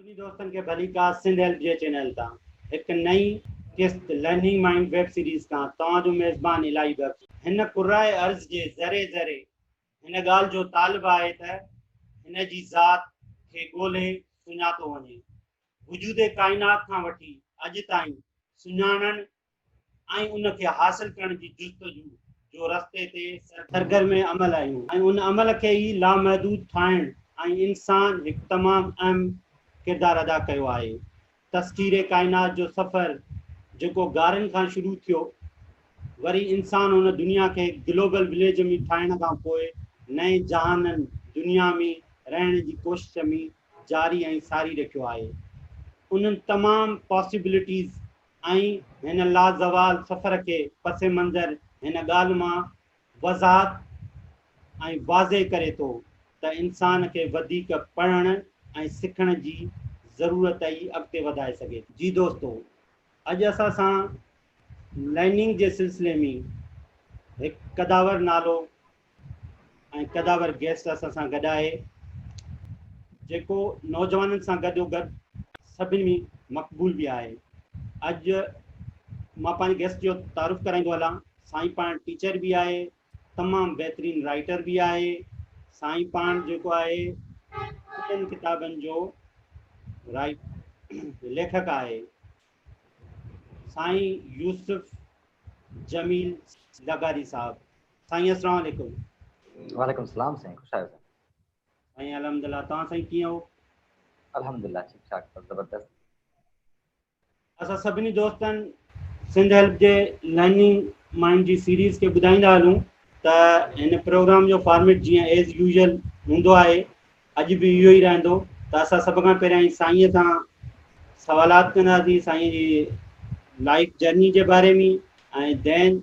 سڀني دوستن کي ڀليڪار سنڌ هيلپ جي چينل تان هڪ نئين قسط لرننگ مائنڊ ويب سيريز کان توهان جو ميزبان الاهي بخش. هن ڪرائي ارض جي ذري ذري هن ڳالهه جو طالب آهي ته هن جي ذات کي ڳولهي سڃاتو وڃي. وجود ڪائنات کان وٺي اڄ تائين سڃاڻڻ ۽ ان کي حاصل ڪرڻ جي جستجو جو رستي تي سرگرم عمل آهيون ۽ ان عمل کي ئي لامحدود ٺاهڻ ۽ انسان هڪ تمام اهم ڪردار ادا ڪيو آهي. تسخير ڪائنات جو سفر جيڪو غارن کان شروع ٿيو وري انسان ان دنيا کي گلوبل وليج ۾ ٺاهڻ کان پوء نئين جهانن دنيا ۾ رهڻ جي ڪوشش ۾ جاري ۽ ساري رکيو آهي. انهن تمام پاسيبلٽيز ۽ هن لازوال سفر کي پس منظر هن ڳالهه مان وضاحت ۽ واضح ڪري ٿو ته انسان کي وڌيڪ پڙهڻ ۽ سکڻ جي ضرورت ئي اڳتي وڌائي سگهي ٿي. جي دوستو اڄ اسان سان لرننگ جي سلسلي ۾ هڪ قداور نالو ۽ قداور گيسٽ اسان سان گڏ آهي جيڪو نوجوانن سان گڏو گڏ سڀني ۾ مقبول به آهي. اڄ مان پنهنجي گيسٽ جو تعارف ڪرائيندو هلان. سائين پاڻ ٽيچر به آهي، تمام بهترين رائيٽر به آهي. سائين پاڻ جيڪو آهي ڪن ڪتابن جو رائيٽ ليکڪ آهي. سائين يوسف جميل لغاري صاحب. سائين السلام عليڪم. وعليڪم السلام سائين خوش آهيو سائين. سائين الحمدلله توهان سائين ڪيئن آهو. الحمدلله ٺيڪ ٺاڪ بس زبردست. اسان سڀني دوستن سنڌ هيلپ جي لرننگ مائنڊ جي سيريز کي ٻڌائيندا هلون ته هن پروگرام جو فارميٽ جيئن ايز يوزل هوندو آهي اڄ به اهو ئي رهندو ته اسان سڀ کان پهريائين سائينء کان سوالات ڪنداسين سائينء جي لائف جرني جي باري ۾ ۽ دين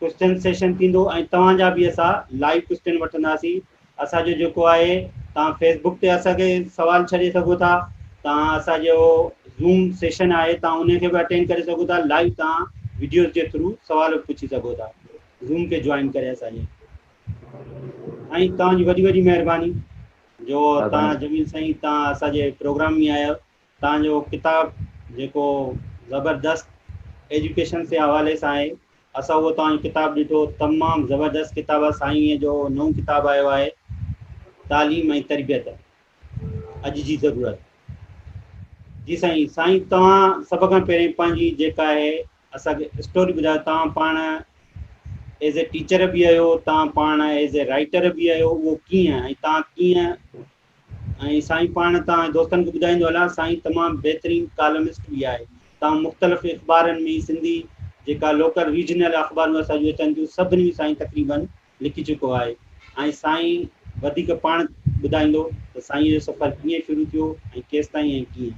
ڪوشچن سيشن ٿيندو ۽ توهان جا به اسان لائيو ڪوشچن وٺنداسين اسان جو جيڪو آهي توهان فيس بڪ تي اسان کي سوال ڇڏي سگهو ٿا توهان اسان جو زوم سيشن آهي توهان ان کي به اٽينڊ ڪري سگهو ٿا لائيو توهان ويڊيوز جي ٿرو سوال به پڇي سگهو ٿا زوم کي جوائن ڪري اسان جي ۽ توهان جي وڏي وڏي مهرباني جو توهان جميل سائين توهان اسان جي پروگرام ۾ آيا توهان جو ڪتاب جيڪو زبردست ايجوڪيشن سي حوالي سان آهي اسان اهو توهان جو ڪتاب ڏٺو تمام زبردست ڪتاب آهي سائين جو نئون ڪتاب آيو آهي تعليم ۽ تربيت اڄ جي ضرورت جي سائين سائين توهان سڀ کان پهرين پنهنجي جيڪا آهي اسان کي اسٽوري ٻڌايو توهان پاڻ ايز اي ٽيچر به آهيو توهان پاڻ ايز اي رائٽر به آهيو اهو ڪيئن ۽ توهان ڪيئن ۽ سائين پاڻ توهان دوستن کي ٻڌائيندو هلان سائين تمام بهترين ڪالمسٽ به آهي توهان مختلف اخبارن ۾ سنڌي جيڪا لوڪل ريجنل اخبارون اسان جون اچن ٿيون سڀني ۾ سائين تقريبن لکي چڪو آهي ۽ سائين وڌيڪ پاڻ ٻڌائيندو ته سائين جو سفر ڪيئن شروع ٿيو ۽ ڪيستائين ۽ ڪيئن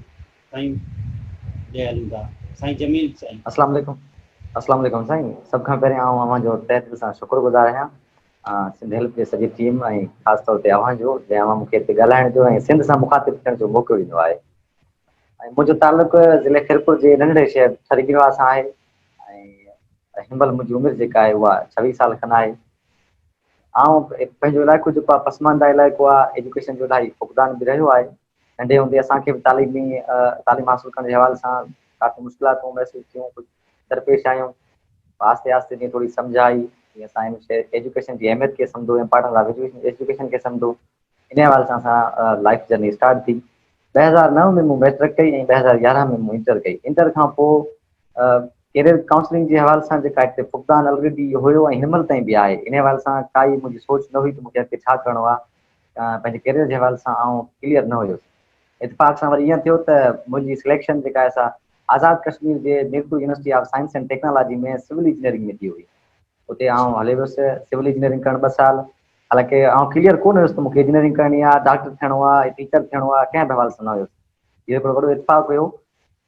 سائين ڏي هلون ٿا سائين جميل سائين. اسلام عليڪم اسلام عليڪم سائين سڀ کان پهرين آئون اوهان جو تهه دل سان شڪر گذار آهيان سنڌ هيلپ جي سڄي ٽيم ۽ خاص طور تي اوهان جو جنهن اوهان مون کي هتي ڳالهائڻ جو ۽ سنڌ سان مخاطب ٿيڻ جو موقعو ڏنو آهي ۽ منهنجو تعلق ضلعي خيرپور جي ننڍڙي شهر ٺري سان آهي ۽ هن مهل منهنجي عمر جيڪا آهي اها 26 سال کن آهي. آئون پنهنجو علائقو جيڪو آهي پسمانده علائقو آهي، ايجوڪيشن جو الاهي فقدان به رهيو آهي. ننڍي هوندي اسان کي به تعليمي تعليم حاصل ڪرڻ جي حوالي سان ڪافي مشڪلاتون محسوس ٿيون، ڪجهه درپيش آيون. آهستي آهستي جيئن ٿوري سمجهه آئي جيئن اسان هن شيء ايجوڪيشن جي اهميت کي سمجهو امپارٽنس آف ايجوڪيشن کي سمجهو ان حوالي سان اسان لائف جرني اسٽارٽ ٿي. 2009 ۾ مون ميٽرڪ ڪئي ۽ 2011 ۾ مون انٽر ڪئي. انٽر کان پوء ڪيريئر ڪائونسلنگ جي حوالي سان جيڪا هتي فقدان الريڊي هيو ۽ هن مهل تائين به آهي ان حوالي سان ڪائي منهنجي سوچ نه هئي ته مون کي اڳتي ڇا ڪرڻو آهي. پنهنجي ڪيريئر جي حوالي سان آئون ڪليئر نه هيس. اتفاق سان وري ائين ٿيو ته منهنجي سليڪشن جيڪا آهي سا آزاد ڪشمير جي Mirpur university of science and technology ۾ civil engineering ۾ ٿي هئي. اتي آئون هلي ويس سول انجنيئرنگ ڪرڻ ٻه سال. حالانڪه آئون ڪليئر ڪونه هيس ته مون کي انجنيئرنگ ڪرڻي آهي، ڊاڪٽر ٿيڻو آهي يا ٽيچر ٿيڻو آهي، ڪنهن به حوالي سان نه هيس. اهو هڪڙو وڏو اتفاق هيو.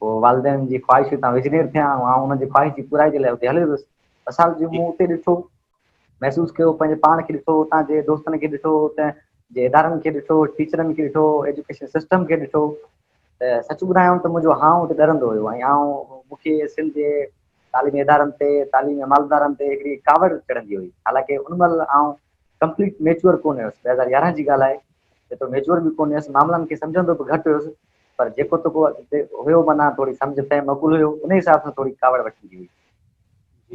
پوء والدين جي خواهش هئي ته آئون انجنيئر ٿيان ۽ آئون انهن جي خواهش جي پورائي جي لاء اتي هليو ويس. ٻه سال جو مون اتي ڏٺو. محسوس ڪيو، پنهنجي پاڻ کي ڏٺو، اتان جي دوستن کي ڏٺو، اتان جي ادارن کي ڏٺو، ٽيچرن کي ڏٺو، ايجوڪيشن سسٽم کي ڏٺو ته سچ ٻڌايان ته منهنجو هانء اتي ڏرندو هيو ۽ آئون مون کي سنڌ جي تعليمي ادارن تي، تعليمي عملدارن تي هڪڙي ڪاوڙ چڙهندي هئي. حالانڪه ان مهل آئون ڪمپليٽ ميچوئر ڪونه هيس، 2011 جي ڳالهه آهي، ايترو ميچوئر به ڪونه هيس، معاملن کي سمجهندو به گهٽ هيس. پر جيڪو تڪو هيو معنيٰ ٿوري سمجهه فهم عقل هيو ان حساب سان ٿوري ڪاوڙ وٺندي هئي.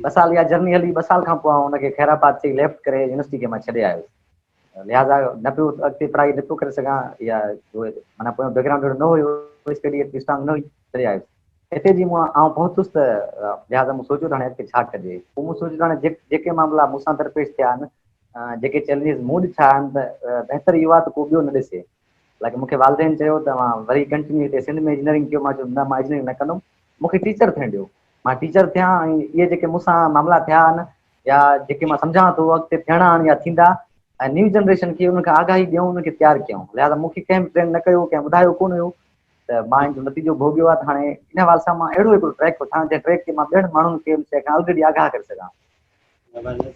ٻه سال اها جرني هلي ٻه سال کان پوء آئون ان کي خيرآباد چئي ليفٽ ڪري يونيورسٽي کي مان ڇڏي آيس. لهٰذا نه پيو اڳتي پڙهائي نه پيو ڪري سگهان يا معنيٰ پويان بيڪ گرائونڊ اهڙو نه هيو اسٽڊي ايتري اسٽرانگ نه هئي ڇڏي آيس. هتي جي مون آئون پهتس ته لهٰذا مون سوچيو ته هاڻي اڳتي ڇا ڪجي. پوء مون سوچيو ته هاڻي جيڪي معاملا مون سان درپيش ٿيا آهن جيڪي چئلينجز مون ڏٺا آهن ته بهتر اهو آهي ته ڪو ٻيو نه ڏسي. حالانڪه مون کي والدين چيو ته اوهان وري ڪنٽينيو هتي سنڌ ۾ انجنيئرنگ ڪيو مان چيو نه مان انجنيئرنگ نه ڪندم مون کي ٽيچر ٿيڻ ڏيو مان ٽيچر ٿيان ۽ اهي جيڪي مون سان معاملا ٿيا آهن يا جيڪي مان سمجهان ٿو اڳتي ٿيڻا آهن يا ٿيندا ۽ نيو جنريشن کي انهن کان آگاهي ڏيون انهن کي تيار ڪيون لهٰذا مون کي ڪنهن به ٽرين نه ڪيو ڪنهن ٻڌايو ڪونه هيو ته مان ان جو نتيجو ڀوڳيو آهي ته هاڻي ان حوالي سان مان اهڙو هڪڙو ٽريڪ وٺان جنهن ٽريڪ تي مان ٻين ماڻهن کي ان شيء کان آلريڊي آگاهه ڪري سگهان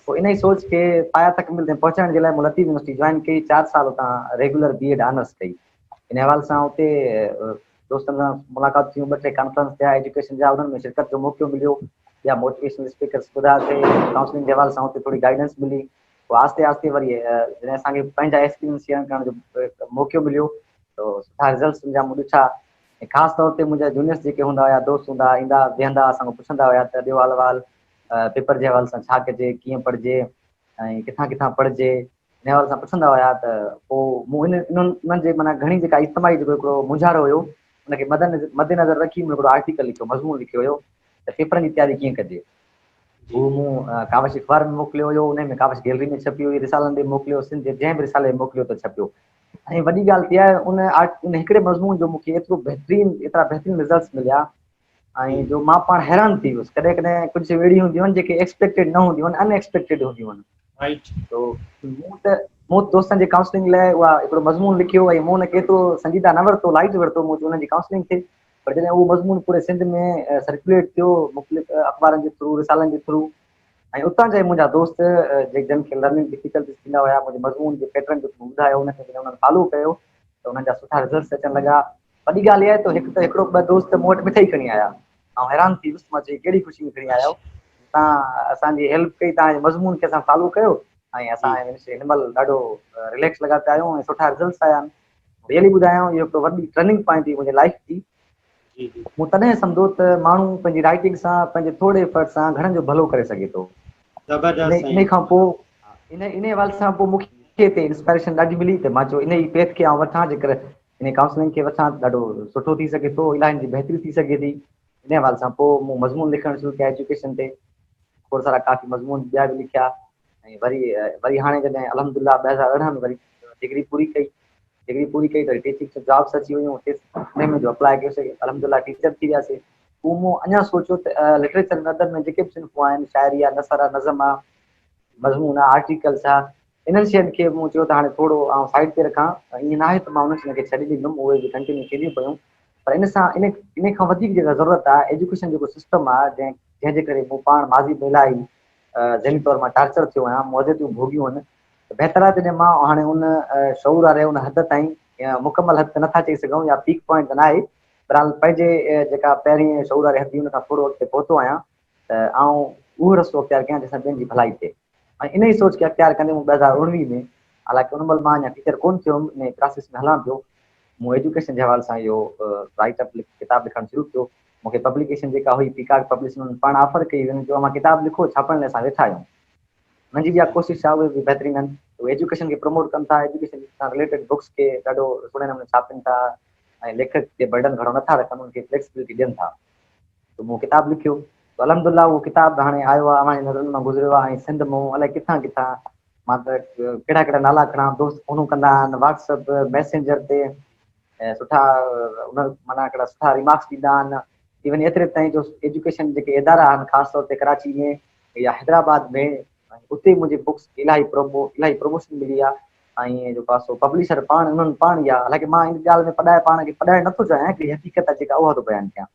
پوء انهيء سوچ کي پايا تڪميل تائين پهچائڻ جي لاء مون لطيف يونيورسٽي جوائن ڪئي، چار سال اتان ريگيولر بي ايڊ آنرس ڪئي. ان حوالي سان اتي دوستن سان ملاقات ٿيون، ٻه ٽي ڪانفرنس ٿيا ايجوڪيشن جا، انهن ۾ شرڪت جو موقعو مليو، ٻيا موٽيويشنل اسپيڪرس ٻڌاسي، ڪائونسلنگ جي حوالي سان اتي ٿوري گائيڊنس ملي. پوء آهستي آهستي وري جڏهن اسان کي پنهنجا ايڪسپيرينس شيئر ڪرڻ جو موقعو مليو ته سٺا رزلٽس ان جا مون ڏٺا ۽ خاص طور تي منهنجا جونيئرس جيڪي هوندا هيا، دوست هوندا هئا، ايندا ويهندا اسان کان پڇندا هيا ته ڏيو حال احوال پيپر جي حوالي سان ڇا ڪجي، ڪيئن پڙهجي ۽ ڪٿان ڪٿان پڙهجي، ان حوالي سان پڇندا هيا ته پوء مون ان انهن انهن جي معنيٰ گهڻي جيڪا اجتماعي جيڪو هڪڙو مونجهارو هيو ان کي مد مد نظر رکي مون هڪڙو آرٽيڪل لکيو مضمون لکيو هيو ته پيپرن جي تياري ڪيئن ڪجي. هو مون ڪاوش اخبار ۾ موڪليو هيو، ان ۾ ڪاوش گيلري ۾ ڇپي هئي، رسالن ڏي موڪليو، سنڌ جي جنهن به رسالي ۾ موڪليو ته ڇپيو. ۽ وڏي ڳالهه ته اها آهي ان آرٽ ان هڪڙي مضمون جو مون کي ايترو بهترين ايترا بهترين رزلٽس مليا ۽ جو مان پاڻ حيران ٿي ويس ڪڏهن ڪڏهن ڪجهه شيون اهڙيون هونديون آهن جيڪي ايڪسپيڪٽيڊ نه هونديون آهن ان ايڪسپيڪٽيڊ هونديون آهن رائٽ تو مون ته مون دوستن جي ڪائونسلنگ لاء اها هڪڙو مضمون لکيو ۽ مون ان کي ايترو سنجيده نه ورتو لائٽ ورتو مون چيو انهن جي ڪائونسلنگ ٿئي پر جڏهن اهو مضمون پوري سنڌ ۾ سرڪيوليٽ ٿيو مختلف اخبارن جي ٿرو رسالن جي ٿرو ۽ اتان جا منهنجا دوست جن کي لرننگ ڊفيڪلٽيز ٿيندا هيا منهنجي مضمون جي پيٽرن جو مون ٻڌايو ان کي جڏهن انهن فالو ڪيو ته انهن جا سٺا رزلٽس اچڻ لڳا وڏي ڳالهه اها آهي ته هڪ ته هڪڙو ٻه دوست مون وٽ مٺائي کڻي آيا. آئون حيران ٿي ويس مان چيو ڪهڙي خوشي ۾ کڻي آيا آهيو. توهان اسان جي هيلپ ڪئي توهان جي مضمون کي اسان فالو ڪيو ۽ اسان هن مهل ڏاڍو رليڪس لڳا پيا آهيون ۽ سٺا رزلٽس آيا آهن. ريئلي ٻڌايان اهو هڪڙو وڏي ٽرننگ پوائنٽ هئي منهنجي لائيف جي. مون تڏهن سمجهو ته ماڻهو پنهنجي رائٽنگ سان پنهنجي ٿوري ايفرٽ سان گهڻن جو ڀلو ڪري سگهي ٿو. زبردست انهي کان پوء انهي حوالي سان پوء مون کي هتي انسپائريشن ڏاڍي ملي ته مان چيو انهي پيٿ کي آئون وٺان جيڪر انهي ڪائونسلنگ کي وٺان ته ڏاڍو سٺو ٿي سگهي ٿو، الاهين جي بهتري ٿي سگهي ٿي. انهي حوالي سان پوء مون مضمون لکڻ شروع ڪيا ايجوڪيشن تي، کوڙ سارا ڪافي مضمون ٻيا به لکيا ۽ وري وري هاڻي جڏهن الحمدلله 2018 ۾ وري ڊگري پوري ڪئي، ڊگري پوري ڪئي ته وري ٽيچنگ جون جابس اچي ويون، انهي ۾ جو اپلاء ڪيوسي الحمدلله ٽيچر ٿي وياسي. پوء مون اڃا سوچيو ته لٽريچر ۾ ادب ۾ جيڪي به صنفون آهن، شاعري آهي، نثر آهي، نظم آهي، مضمون آهي، آرٽيڪلس آهي، انهن شين کي مون چيو ته هاڻي ٿورو آئون سائيڊ تي رکان، ائين ناهي ته مان انهن شين کي ڇڏي ڏيندم، اهي به ڪنٽينيو ٿينديون پيون، پر ان سان ان ان کان وڌيڪ جيڪا ضرورت آهي ايجوڪيشن جيڪو سسٽم آهي جنهن جنهن جي ڪري مون پاڻ ماضي ۾ الاهي ذهني طور مان ٽارچر ٿيو آهيان، مون اذيتون ڀوڳيون آهن ته بهتر آهي جڏهن مان هاڻي ان شعور واري ان حد تائين مڪمل حد ته نٿا چئي سگهون يا پيڪ پوائنٽ ته ناهي بهرحال پنهنجي جيڪا پهرين شعور واري حد هئي ان کان ٿورو اڳتي پهتو آهيان ته آئون اهو رستو اختيار ڪيان جنهن سان ٻين جي ڀلائي ٿئي. ۽ انهيء سوچ کي اختيار ڪندي مون 2019 ۾ حالانڪه ان مهل مان اڃا ٽيچر ڪونه ٿيو هوم انهيء پراسيس ۾ هلان پيو مون ايجوڪيشن جي حوالي سان اهو رائيٽ اپ ڪتاب لکڻ شروع ڪيو مون کي پبليڪيشن جيڪا هئي پيڪاڪ پبلشنگ انهن پاڻ آفر ڪئي هئي انهن چيو اوهان ڪتاب لکو ڇاپڻ لاء اسان ويٺا آهيون انهن جي به اها ڪوشش آهي اهي به بهترين آهن اهي ايجوڪيشن کي پروموٽ ڪن ٿا ايجوڪيشن سان رليٽيڊ بڪس کي ڏاڍو سهڻي نموني ڇاپين ٿا ۽ ليکڪ تي برڊن گهڻو نٿا رکن انهن کي فليڪسبلٽي ڏين ٿا ته مون ڪتاب لکيو ته الحمد لله اهو ڪتاب به هاڻي آيو آهي اوهان جي نظرن مان گذريو آهي ۽ سنڌ مون الائي ڪٿان ڪٿان مان ته ڪهڙا ڪهڙا نالا کڻان دوست فونون ڪندا آهن واٽس اپ ميسينجر تي سٺا ان معنيٰ هڪڙا سٺا ريمارڪس ڏيندا آهن ايون ايتري تائين جو ايجوڪيشن جيڪي ادارا آهن خاص طور تي ڪراچي ۾ يا حيدرآباد ۾ اتي منهنجي بڪس کي الاهي پرومو الاهي پروموشن ملي آهي ۽ جيڪو آهي سو پبلشر پاڻ انهن پاڻ اها حالانڪه مان ان ڳالهه ۾ پڏائي پاڻ کي پڏائڻ نٿو چاهيان هڪڙي حقيقت آهي جيڪا اها ٿو بيان ڪيان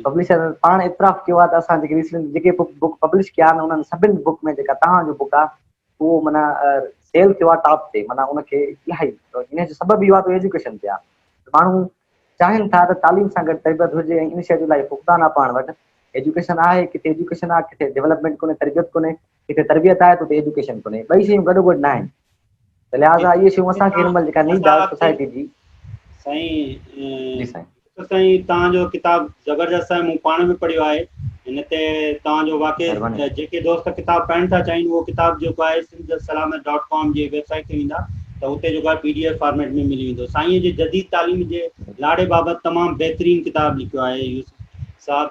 پبلشر پاڻ اعتراف ڪيو آهي ته اسان جيڪي ريسنٽلي جيڪي بڪ پبلش ڪيا آهن انهن سڀن بڪ ۾ جيڪا توهان جو بڪ آهي اهو معنيٰ سيل ٿيو آهي ٽاپ تي معنيٰ ان کي الاهي ان جو سبب اهو آهي ته ايجوڪيشن تي آهي ماڻهو چاهين ٿا ته تعليم سان گڏ تربيت هجي ۽ ان شيء جو الاهي فقدان آهي پاڻ وٽ ايجوڪيشن آهي ڪٿي ايجوڪيشن آهي ڪٿي ڊولپمينٽ ڪونهي تربيت ڪونهي ڪٿي تربيت آهي ته اتي ايجوڪيشن ڪونهي ٻئي شيون گڏو گڏ ناهن ته لهٰذا اهي شيون اسان کي هن مهل جيڪا نيڊ آهي سوسائٽي جي سائين جي سائين. سائين توهان جو ڪتاب زبردست آهي، مون پاڻ به پڙهيو آهي. هن تي توهان جو واقعي جيڪي دوست ڪتاب پڙهڻ ٿا چاهين اهو ڪتاب جيڪو آهي سنڌ سلامت ڊاٽ ڪام جي ويب سائيٽ تي ويندا ته اتي جيڪو آهي پي ڊي ايف فارميٽ ۾ ملي ويندو. سائين جي جديد تعليم جي لاڙي بابت تمام بهترين ڪتاب لکيو آهي يوسف صاحب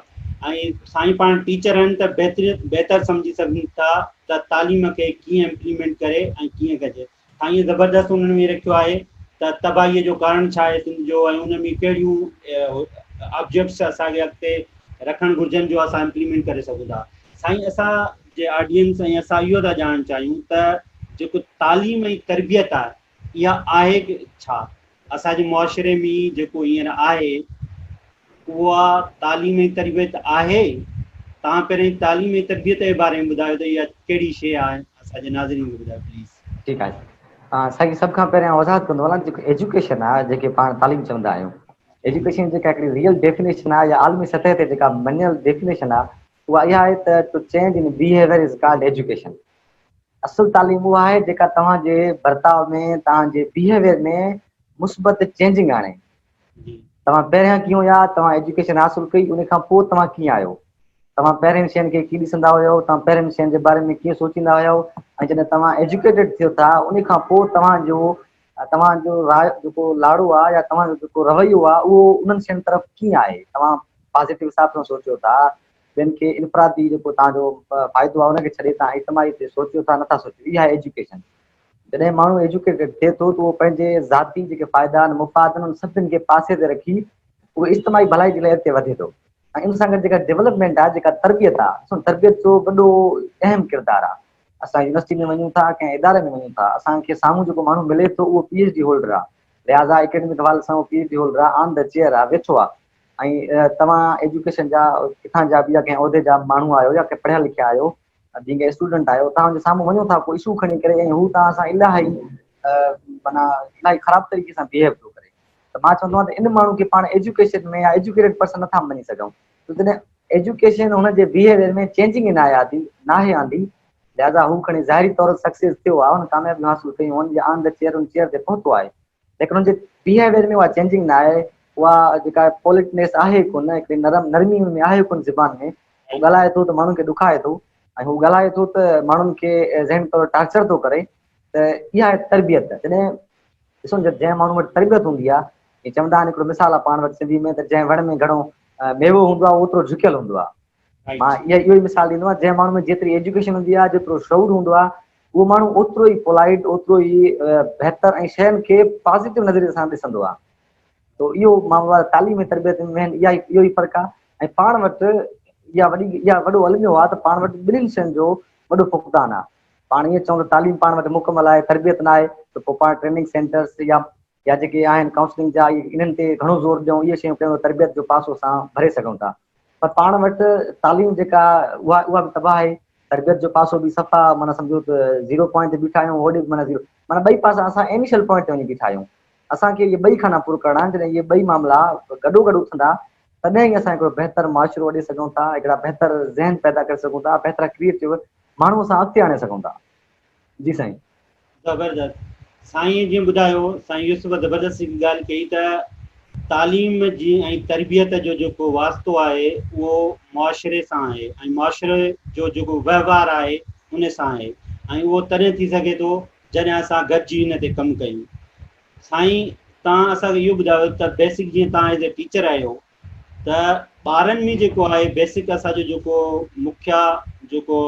۽ سائين پاڻ ٽيچر آهن ته بهترين بهتر سمجهي سگهن ٿا ته تعليم کي ڪيئن امپليمينٽ ڪري ۽ ڪيئن ڪجي. سائين زبردست انهن ۾ رکيو آهي ته تباهيء جو ڪارڻ ڇا آهي سنڌ جو ۽ ان ۾ ڪهڙيون آبجيڪٽس اسان کي اڳتي رکڻ گهرجن جو اسان امپليمينٽ ڪري سگهون ٿا. سائين اسان جي آڊينس ۽ اسان اهو ٿا ڄاڻڻ چاهيون ته جيڪو تعليم ۽ تربيت آهي اها آهي ڇا؟ اسان جي معاشري ۾ جيڪو هينئر آهي اها تعليم ۽ تربيت آهي؟ توهان پهرين تعليم ۽ تربيت جي باري ۾ ٻڌايو ته اها ڪهڙي شيء آهي اسان جي ناظرين کي ٻڌايو پليز. ٺيڪ آهي سائين سڀ کان پهريان وضاحت ڪندو هلان جيڪو ايجوڪيشن آهي جنهن کي پاڻ تعليم چوندا آهيون ايجوڪيشن جيڪا هڪڙي ريئل ڊيفينيشن آهي يا عالمي سطح تي جيڪا مڃيل ڊيفينيشن آهي اها اها آهي ته to change in behaviour is called education اصل تعليم اها آهي جيڪا توهان جي برتاء ۾ توهان جي بيهيويئر ۾ مثبت چينجنگ آڻي توهان پهريان ڪيئن هيا، توهان ايجوڪيشن حاصل ڪئي ان کان پوء توهان ڪيئن آهيو، توهان پهرين شين کي ڪيئن ڏسندا هيو، توهان پهرين شين جي باري ۾ ڪيئن سوچيندا هيو ۽ جڏهن توهان ايجوڪيٽيڊ ٿيو ٿا ان کان پوء توهان جو توهان جو راء جيڪو لاڙو آهي يا توهان جو جيڪو رويو آهي اهو انهن شين طرف ڪيئن آهي، توهان پازيٽو حساب سان سوچيو ٿا، ٻين کي انفرادي جيڪو توهان جو فائدو آهي ان کي ڇڏي توهان اجتماعي تي سوچيو ٿا نٿا سوچيو، اها آهي ايجوڪيشن. جڏهن ماڻهو ايجوڪيٽيڊ ٿئي ٿو ته اهو پنهنجي ذاتي جيڪي فائدا آهن، مفاد آهن، انهن سڀني کي پاسي تي رکي اهو اجتماعي ڀلائي جي لاء اڳتي وڌي ٿو ۽ ان سان گڏ جيڪا ڊولپمينٽ آهي، جيڪا تربيت آهي، ڏسو تربيت جو وڏو اهم ڪردار آهي. اسان يونيورسٽي ۾ وڃون ٿا، ڪنهن اداري ۾ وڃون ٿا، اسان کي سامهون جيڪو ماڻهو ملي ٿو اهو پي ايڇ ڊي هولڊر آهي، لهٰذا اڪيڊمڪ حوالي سان اهو پي ايڇ ڊي هولڊر آهي، آن the chair آهي، ويٺو آهي ۽ توهان ايجوڪيشن جا ڪٿان جا به يا ڪنهن عهدي جا ماڻهو آهيو يا ڪنهن پڙهيا لکيا آهيو، جيئن ڪي اسٽوڊنٽ آهيو توهان جي سامهون وڃو ٿا ڪو اشو کڻي ڪري ۽ هو توهان سان الاهي معنيٰ الاهي خراب طريقي سان بيهيو ٿو ڪري ته مان چوندو آهيان ته ان ماڻهو کي پاڻ ايجوڪيشن ۾ يا ايجوڪيٽيڊ پرسن نٿا مڃي سگهون ته جڏهن ايجوڪيشن هن جي بيهيويئر ۾ چينجنگ نه آندي ناهي آندي لهذا هو کڻي ظاهري طور سڪسيس ٿيو آهي هن ڪاميابيون حاصل ڪيون هن جي آن the chair هن چيئر تي پهتو آهي ليڪن هن جي بيهيويئر ۾ اها چينجنگ نه آهي، اها جيڪا پوليٽنيس آهي ڪونه، هڪڙي نرم نرمي هن ۾ آهي ڪونه زبان ۾، هو ڳالهائي ٿو ته ماڻهن کي ڏکائي ٿو ۽ هو ڳالهائي ٿو ته ماڻهن کي ذهني طور ٽارچر ٿو ڪري ته اها آهي تربيت. جڏهن ڏسو نه جنهن ماڻهو وٽ تربيت هوندي آهي، ائين چوندا آهن هڪڙو مثال آهي پاڻ وٽ سنڌي ۾ ته جنهن وڻ ۾ گهڻو ميوو هوندو آهي اهو اوترو جهڪيل هوندو آهي. مان اهو ئي مثال ڏيندو آهيان جنهن ماڻهو ۾ جيتري ايجوڪيشن هوندي آهي، جيترو شعور هوندو آهي، اهو ماڻهو اوترو ئي پولائيٽ، اوترو ئي بهتر ۽ شين کي پازيٽو نظريي سان ڏسندو آهي. تو اهو معاملو آهي تعليم ۽ تربيت ۾ مين اها اهو ئي فرق آهي ۽ پاڻ وٽ اها وڏي اها وڏو الميو آهي ته پاڻ وٽ ٻنهين شين جو وڏو فقدان آهي. پاڻ ائين چئون ته تعليم پاڻ وٽ مڪمل آهي تربيت نه آهي ته پوء پاڻ ٽريننگ سينٽرس يا يا جيڪي آهن ڪائونسلنگ جا انهن تي گهڻو زور ڏيون اهي شيون ڪيون ته تربيت جو پاسو اسان ڀري سگهون ٿا. پر پاڻ وٽ تعليم جيڪا اها اها به تباهه آهي، تربيت جو پاسو به صفا معنيٰ سمجهو ته زيرو پوائنٽ تي بيٺا آهيون، هوڏي به معنيٰ زيرو معنيٰ ٻئي پاسا اسان انيشل پوائنٽ تي وڃي بيٺا آهيون. اسان کي اهي ٻئي خانا پر ڪرڻا آهن، جڏهن اهي ٻئي معاملا گڏو گڏ اٿندا تڏهن ئي اسان هڪڙو بهتر معاشرو اڏي سگهون ٿا، هڪڙا بهتر ذهن پيدا ڪري سگهون ٿا، بهتر ڪريئيٽو ماڻهو اسان اڳتي آڻي سگهون ٿا. جي سائين. زبردست سائين جيئن ٻڌايو سائين يوسف زبردست هڪ ڳالهه ڪئي ته تعليم جي ۽ تربيت جو جيڪو واسطو آهي اهو معاشري سان آهي ۽ معاشري جو جيڪو وهنوار آهي ان سان آهي ۽ اهو تڏهن ٿي سگهي ٿو جڏهن اسان گڏجي ان تي ڪم ڪيون سائين تان اسان کي اهو ٻڌايو ته بيسڪ جيئن تان ايز اي ٽيچر آهيو ته ٻارن ۾ جيڪو آهي بيسڪ اسان جو جيڪو مکيا جيڪو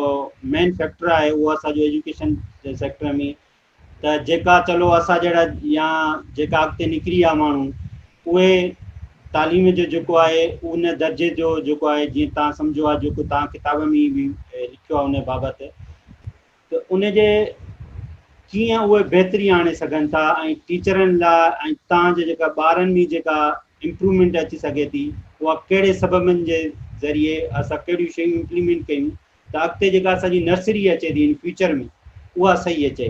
مين فيڪٽر آهي اهو اسان جو ايجوڪيشن جي سيڪٽر ۾ ته جيڪا چلو اسان جهڙا يا جيڪا اڳتي نڪري ويا ماڻهو اهي تعليم جو جيڪو آهي ان درجي جو جيڪو آهي جيئن تان سمجهو آهي جيڪو تان ڪتاب ۾ به لکيو آهي ان بابت ته ان جي ڪيئن اهي بهتري آڻي سگهن ٿا ۽ ٽيچرن لاء ۽ تان جي جيڪا ٻارن ۾ جيڪا امپروومينٽ اچي سگهي ٿي اها ڪهڙي سببن جي ذريعي اسان ڪهڙيون شيون امپليمينٽ ڪيون ته اڳتي جيڪا اسان جي نرسري اچي ٿي ان فيوچر ۾ اها صحيح اچي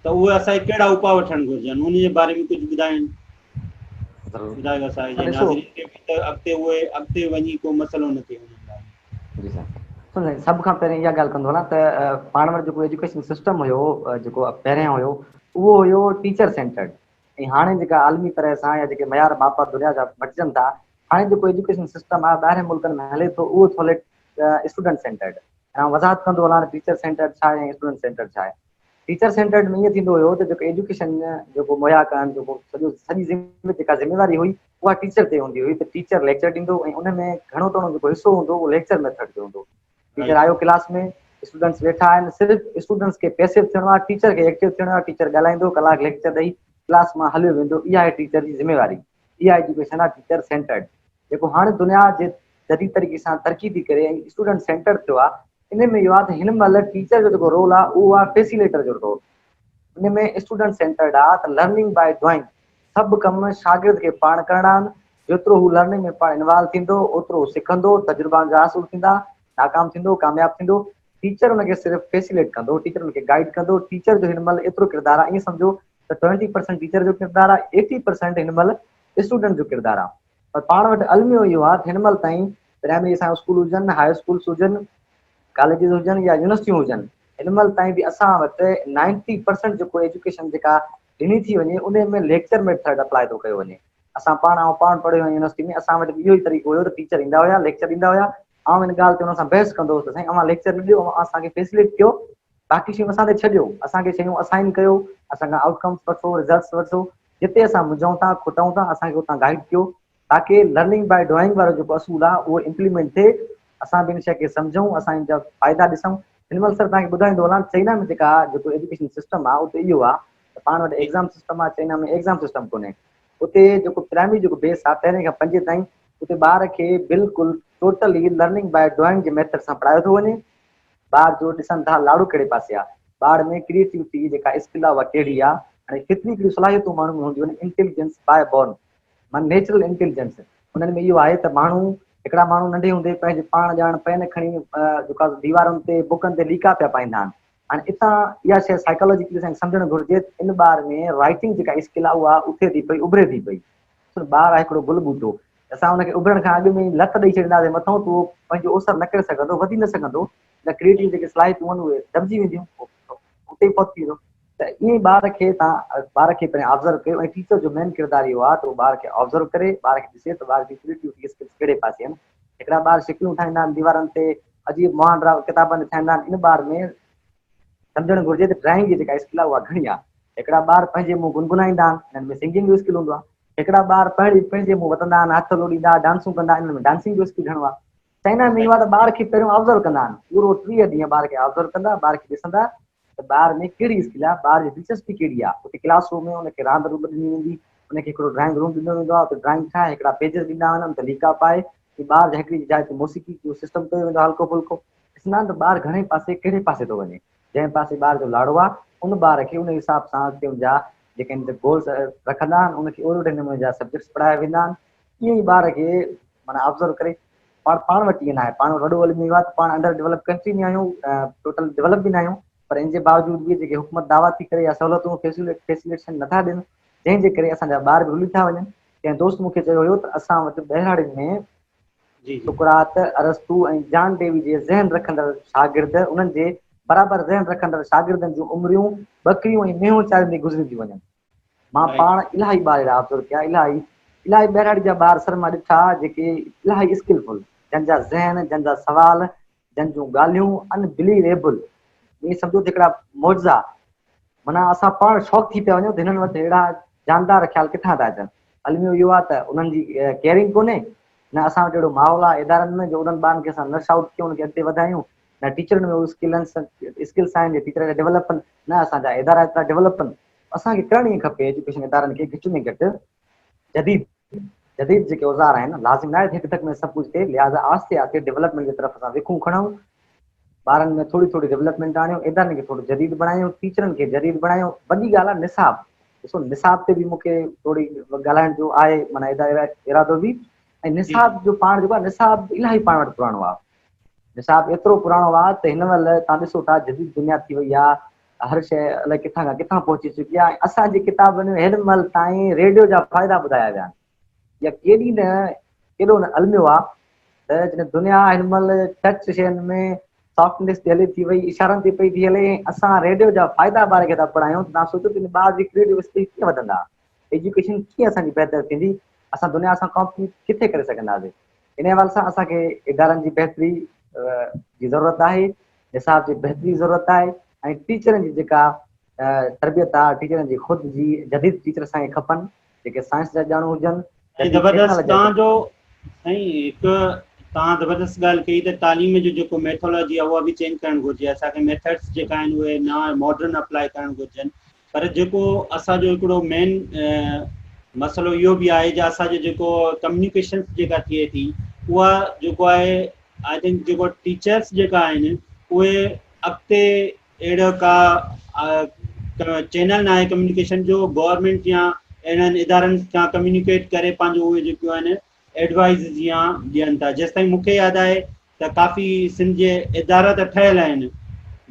ته اهي اسان کي ڪهڙا اپاء وٺڻ گهرجن ان جي باري ۾ ڪجهه ٻڌائين ٻڌايو اسان جي ناظرين کي به ته اڳتي اهي اڳتي وڃي ڪو مسئلو نه ٿئي انهن لاء. جي سائين سائين سڀ کان پهرين اها ڳالهه ڪندو هلان ته پاڻ وٽ جيڪو ايجوڪيشن سسٽم هيو جيڪو پهريان هيو اهو هيو ٽيچر سينٽرڊ. ۽ هاڻي جيڪا عالمي طرح سان يا جيڪي معيار ماپا دنيا جا مٽجن ٿا، هاڻي جيڪو ايجوڪيشن سسٽم آهي ٻاهرين ملڪن ۾ هلي ٿو اهو ٿو هلي اسٽوڊنٽ سينٽرڊ. ۽ آئون وضاحت ڪندو هلان ته ٽيچر سينٽرڊ ڇا آهي ۽ اسٽوڊنٽ سينٽرڊ ڇا آهي. ٽيچر سينٽرڊ ۾ ائين ٿيندو هيو ته جيڪو ايجوڪيشن جيڪو مهيا ڪرڻ جيڪو سڄو سڄي ذمي جيڪا ذميواري هئي اها ٽيچر تي هوندي هئي ته ٽيچر ليڪچر ڏيندو ۽ ان ۾ گهڻو تڻو جيڪو حصو هوندو اهو ليڪچر ميٿڊ جو هوندو. ٽيچر آيو ڪلاس ۾ اسٽوڊنٽس ويٺا آهن صرف اسٽوڊنٽس کي پيسو ٿيڻو آهي ٽيچر کي ايڪٽو ٿيڻو آهي ٽيچر ڳالهائيندو ڪلاڪ ليڪچر ڏئي ڪلاس مان هليو ويندو اها آهي ٽيچر جي ذميواري اها ايجوڪيشن آهي ٽيچر سينٽرڊ. جيڪو هاڻي دنيا جي جديد طريقي سان ترقي ٿي ڪري ۽ اسٽوڊنٽ سينٽرڊ ٿيو آهي ان ۾ اهو آهي ته هن مهل ٽيچر جو جيڪو رول آهي اهو آهي فيسيليٽر جو رول ان ۾ اسٽوڊنٽ سينٽرڊ آهي ته لرننگ باء ڊوئنگ سڀ ڪم شاگرد کي پاڻ ڪرڻا آهن جيترو هو لرننگ ۾ پاڻ انوالو ٿيندو اوترو هو سکندو تجربا ان جا حاصل ٿيندا ناڪام ٿيندو ڪامياب ٿيندو ٽيچر ان کي صرف فيسيليٽ ڪندو ٽيچر ان کي گائيڊ ڪندو ٽيچر جو هن مهل ايترو ڪردار آهي ائين سمجهو ته 20% ٽيچر جو ڪردار آهي 80% هن مهل اسٽوڊنٽ جو ڪردار آهي پر پاڻ وٽ الميو اهو آهي ته هن مهل تائين پرائمري اسان جا اسڪول هجن، هاء اسڪولس هجن، ڪاليجز هجن يا يونيورسٽيون هجن، هن مهل تائين به اسان وٽ نائنٽي پرسنٽ جيڪو ايجوڪيشن جيڪا ڏني ٿي وڃي ان ۾ ليڪچر ميٿڊ اپلاء ٿو ڪيو وڃي. اسان پاڻ آئون پاڻ پڙهيو آهيان يونيورسٽي ۾ اسان وٽ به اهو ئي طريقو هيو ته ٽيچر ايندا هيا ليڪچر ڏيندا هيا آئون ان ڳالهه تي انهن سان بحث ڪندو هوس ته سائين اوهان ليڪچر نه ڏيو اوهان اسان کي فيسليٽ ڪيو باقي شيون اسان تي ڇڏيو اسان کي شيون اسائن ڪيو اسان کان آئوٽ ڪمس وٺو رزلٽس وٺو جتي اسان منجهون ٿا کٽون ٿا اسان کي اتان گائيڊ ڪيو تاڪه لرننگ باء ڊوئنگ وارو جيڪو اصول آهي اهو امپليمينٽ ٿئي اسان به ان شيء کي سمجهون اسان ان جا فائدا ڏسون هن مهل سر توهان کي ٻڌائيندو هلان چائنا ۾ جيڪا جيڪو ايجوڪيشن سسٽم آهي اتي اهو آهي ته پاڻ وٽ ايگزام سسٽم آهي چائنا ۾ ايگزام سسٽم ڪونهي اتي جيڪو پرائمري جيڪو بيس آهي پهرين کان پنجين تائين اتي ٻار کي بلڪل ٽوٽلي لرننگ باء ڊوئنگ جي ميٿڊ سان پڙهايو ٿو وڃي ٻار جو ڏسن ٿا لاڙو ڪهڙي پاسي آ، ٻار ۾ ڪريئيٽوٽي جي جيڪا اسڪل آ اها ڪهڙي آ، هاڻي فطري هڪڙيون صلاحيتون ماڻهن ۾ هونديون آهن انٽيليجنس باء بورن معنيٰ نيچرل انٽيليجنس انهن ۾ اهو آهي ته ماڻهو هڪڙا ماڻهو ننڍي هوندي پنهنجي پاڻ ڄاڻ پين کڻي جيڪو آ ديوارن تي بڪن تي ليڪا پيا پائيندا آهن هاڻي اتان اها شيء سائيڪالاجيڪلي اسان کي سمجهڻ گهرجي ته ان ٻار ۾ رائيٽنگ جيڪا اسڪل آ اها اٿي ٿي پئي اڀري ٿي پئي ٻار آهي هڪڙو گل ٻوٽو اسان ان کي اڀرڻ کان اڳ ۾ ئي لت ڏئي ڇڏينداسين مٿئون ته اهو پنهنجو اوسر نه ڪري سگهندو، وڌي نه سگهندو، ان ڪريئيٽو جيڪي صلاحيتون آهن اهي دٻجي وينديون، اتي ئي فوت ٿي ويندو. ته ائين ئي ٻار کي توهان ٻار کي پهريان آبزرو ڪيو ۽ ٽيچر جو مين ڪردار اهو آهي ته اهو ٻار کي آبزرو ڪري، ٻار کي ڏسي ته ٻار جي ڪريئيٽوٽي اسڪلز ڪهڙي پاسي آهن. هڪڙا ٻار شڪليون ٺاهيندا آهن ديوارن تي، عجيب مهانڊا ڪتابن تي ٺاهيندا آهن، ان ٻار ۾ سمجهڻ گهرجي ته ڊرائنگ جي جيڪا اسڪل آهي اها گهڻي آهي. هڪڙا ٻار پنهنجي منهن گنگنائيندا آهن، انهن ۾ سنگنگ جو اسڪل هوندو آهي. هڪڙا ٻار پنهنجي منهن وتندا آهن، هٿ لوڏيندا، ڊانسون ڪندا آهن، انهن ۾ ڊانسنگ جو اسڪل گهڻو آهي. چائنا ۾ اهو آهي ته ٻار کي پهريون آبزرو ڪندا آهن، پورو 30 ڏينهن ٻار کي آبزرو ڪندا، ٻار کي ڏسندا ته ٻار ۾ ڪهڙي اسڪل آهي، ٻار جي دلچسپي ڪهڙي آهي. اتي ڪلاس روم ۾ ان کي راند روند ڏني ويندي، ان کي هڪڙو ڊرائنگ روم ڏنو ويندو آهي، اتي ڊرائنگ ٺاهي هڪڙا پيجز ڏنا وڃن ته ليڪا پائي، ٻار جي هڪڙي جاء تي موسيقي جو سسٽم ڪيو ويندو آهي هلڪو ڦلڪو. ڏسندا آهن ته ٻار گهڻي پاسي ڪهڙي پاسي ٿو وڃي، جنهن پاسي ٻار جو لاڙو آهي، ان ٻار کي ان حساب سان اڳتي ان جا جيڪي ان گولز رکندا آهن، ان کي اهڙي نموني جا سبجيڪٽس پڙهايا ويندا آهن. ائين ئي ٻار کي معنيٰ آبزرو ڪري پاڻ پاڻ وٽ ائين ناهي، پاڻ وٽ وڏو الميو اهو آهي ته پاڻ انڊر ڊولپ ڪنٽري ۾ آهيون، ٽوٽل ڊولپ به ناهيون، پر ان جي باوجود به جيڪي حڪومت دعويٰ ٿي ڪري يا سهولتون فيسليٽيشن نٿا ڏين، جنهن جي ڪري اسان جا ٻار به رلي ٿا وڃن. ڪنهن دوست مون کي چيو هيو ته اسان وٽ ٻهراڙين ۾ سقراط، ارسطو ۽ جان ڊيوي جي ذهن رکندڙ شاگرد، انهن جي برابر ذهن رکندڙ شاگردن جون عمريون ٻڪريون ۽ مينهون چاريندي گذري ٿيون وڃن. مان پاڻ الاهي ٻار اهڙا آبزرو ڪيا، الاهي الاهي ٻهراڙي جا ٻار سر مان ڏٺا جيڪي الاهي اسڪل فل، جن جا ذهن، جن جا سوال، جن جون ڳالهيون ان بليويبل، ائين سمجهو ته هڪڙا معجزا، معنيٰ اسان پاڻ شوق ٿي پيا وڃون ته هنن وٽ اهڙا جاندار خيال ڪٿان ٿا اچن. الميو اهو آهي ته انهن جي ڪيئرنگ ڪونهي، نه اسان وٽ اهڙو ماحول آهي ادارن ۾ جو انهن ٻارن کي اسان نرش آئوٽ ڪيون، انهن کي اڳتي وڌايون، نه ٽيچرن ۾ اهي اسڪلس آهن جي ٽيچر ڊولپ ڪن، نه اسان جا ادارا ايترا ڊولپ ڪن. اسان کي ڪرڻ ائين کپي ايجوڪيشن ادارن کي گهٽ ۾ گهٽ جديد جديد جيڪي اوزار آهن، لازم ناهي ته هڪ ڌڪ ۾ سڀ ڪجهه ٿئي، لهٰذا آهستي آهستي ڊولپمينٽ جي طرف اسان وکون کڻون، ٻارن ۾ ٿوري ٿوري ڊولپمينٽ آڻيون، ادارن کي ٿورو جديد بڻايون، ٽيچرن کي جديد بڻايون، وڏي ڳالهه آهي نصاب، ڏسو نصاب تي به مون کي ٿوري ڳالهائڻ جو آهي معنيٰ ارادو به ۽ نصاب جو پاڻ جيڪو آهي نصاب الاهي پاڻ وٽ پراڻو آهي، نصاب ايترو پراڻو آهي ته هن مهل توهان ڏسو ٿا جديد دنيا ٿي وئي آهي، هر شيء الائي ڪٿان کان ڪٿان پهچي چڪي آهي ۽ اسان جي ڪتابن ۾ هن مهل تائين ريڊيو جا فائدا ٻڌايا ويا آهن. يا ڪيڏي نه ڪيڏو نه الميو آهي ته جڏهن دنيا هن مهل ٽچ شين ۾ سافٽنيس تي هلي ٿي وئي، اشارن تي پئي ٿي هلي ۽ اسان ريڊيو جا فائدا ٻار کي ٿا پڙهايون ته توهان سوچو ته ان ٻار جي ڪريئيٽو اسڪل ڪيئن وڌندا. ايجوڪيشن ڪيئن اسان جي بهتر ٿيندي، اسان دنيا سان ڪامپيٽ ڪٿي ڪري سگهنداسين. انهي حوالي سان اسان کي ادارن جي بهتري جي ضرورت آهي، نصاب جي بهتري جي ضرورت آهي ۽ ٽيچرن جي جيڪا تربيت آهي، ٽيچرن جي خود جي جديد ٽيچر اسان کي کپن جيڪي سائنس جا ڄاڻو هجن. سائين زبردست توهان جو سائين هڪ توهان زبردست ڳالهه ڪئي ته تعليم جو جيڪو ميٿالاجي آهي اها به چينج ڪرڻ گهرجي، اسان کي ميٿڊس جيڪا آهن اهي نوان ماڊرن اپلائي ڪرڻ گهرجن، پر جيڪو اسان جو هڪڙو مين مسئلو اهو به آهي جو اسان جو جيڪو ڪميونيڪيشن جيڪا ٿئي ٿي اها جيڪو آهي I think جيڪو ٽيچرس جيڪا آهن اهي اڳتي اهڙو ڪا چينل نه آهي ڪميونيڪيشن جو گورنمينٽ يا اهڙن ادارن سان ڪميونيڪيٽ ڪري پنهنجو اهي جيڪو آهن ايڊوائز يا ڏين ٿا. جيستائين مون کي ياد آهي ته ڪافي سنڌ جي ادارا ته ٺهيل آهن،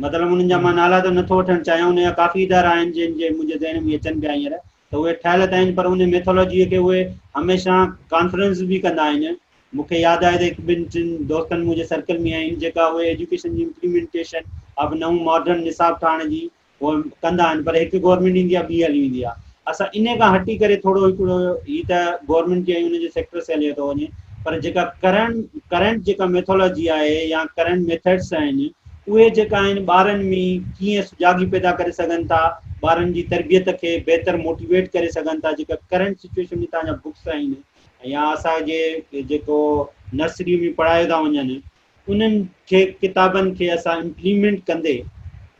مطلب انهن جا مان نالا ته نٿو وٺڻ چاهيان، ان جا ڪافي ادارا آهن جن جي منهنجي ذهن ۾ اچن پيا هينئر ته اهي ٺهيل ته آهن پر ان ميٿالاجيء کي اهي هميشه ڪانفرنس به ڪندا آهن. مون کي ياد آهي ته هڪ ٻن ٽن دوستن منهنجي سرڪل ۾ آهن جيڪا اهي ايجوڪيشن جي امپليمينٽيشن آف نئون ماڊرن نصاب ٺاهڻ جي هو ڪندا آهن پر هڪ گورنمينٽ ايندي آهي ٻي هلي ويندي آهي. اسان انهي کان هٽي ڪري ٿورو هڪڙو هي ته گورنمينٽ جي ۽ ان جي سيڪٽر سي هليو ٿو وڃي پر جيڪا ڪرنٽ ڪرنٽ جيڪا ميٿالاجي آهي يا ڪرنٽ ميٿڊس آهن اهي جيڪا آهن ٻارن ۾ ڪيئن سجاڳي پيدا ڪري سگهن ٿا، ٻارن جي تربيت کي بهتر موٽيويٽ ڪري سگهن ٿا، جيڪا ڪرنٽ سچويشن ۾ توهان جا بڪس آهن يا اسان جي جيڪو نرسري ۾ پڙهايو ٿا وڃن انهن کي ڪتابن کي اسان امپليمينٽ ڪندي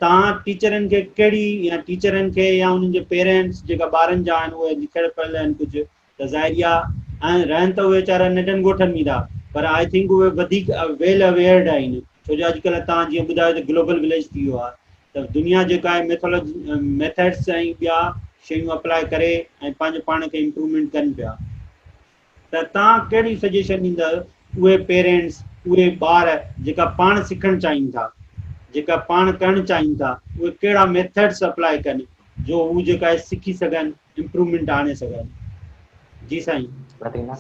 توهان ٽيچرن کي ڪهڙي يا ٽيچرن کي يا انهن جي پيرنٽس جيڪا ٻارن جا آهن اهي لکيل پڙهيل آهن ڪجهه ته ظاهري آهي ۽ رهن ته اهي ويچارا ننڍن ڳوٺن ۾ ٿا پر I think اهي وڌيڪ ويل اويئرڊ آهن ڇو جو اڄڪلهه توهان جيئن ٻڌايو ته گلوبل وليج ٿي ويو آهي ته دنيا جيڪا آهي ميٿالاجي ميٿڊس ۽ ٻيا شيون اپلاء ڪري ۽ پنهنجو پاڻ کي امپروومينٽ ڪن پيا. ته توهان ڪهڙي سجيشن ڏيندا اهي پيرينٽس اهي ٻار جيڪا پاڻ سکڻ چاهين ٿا جيڪا پاڻ ڪرڻ چاهين ٿا اهي ڪهڙا ميٿڊس اپلائي ڪن جو هو جيڪا آهي سکي سگهن امپروومينٽ آڻي سگهن. جي سائين.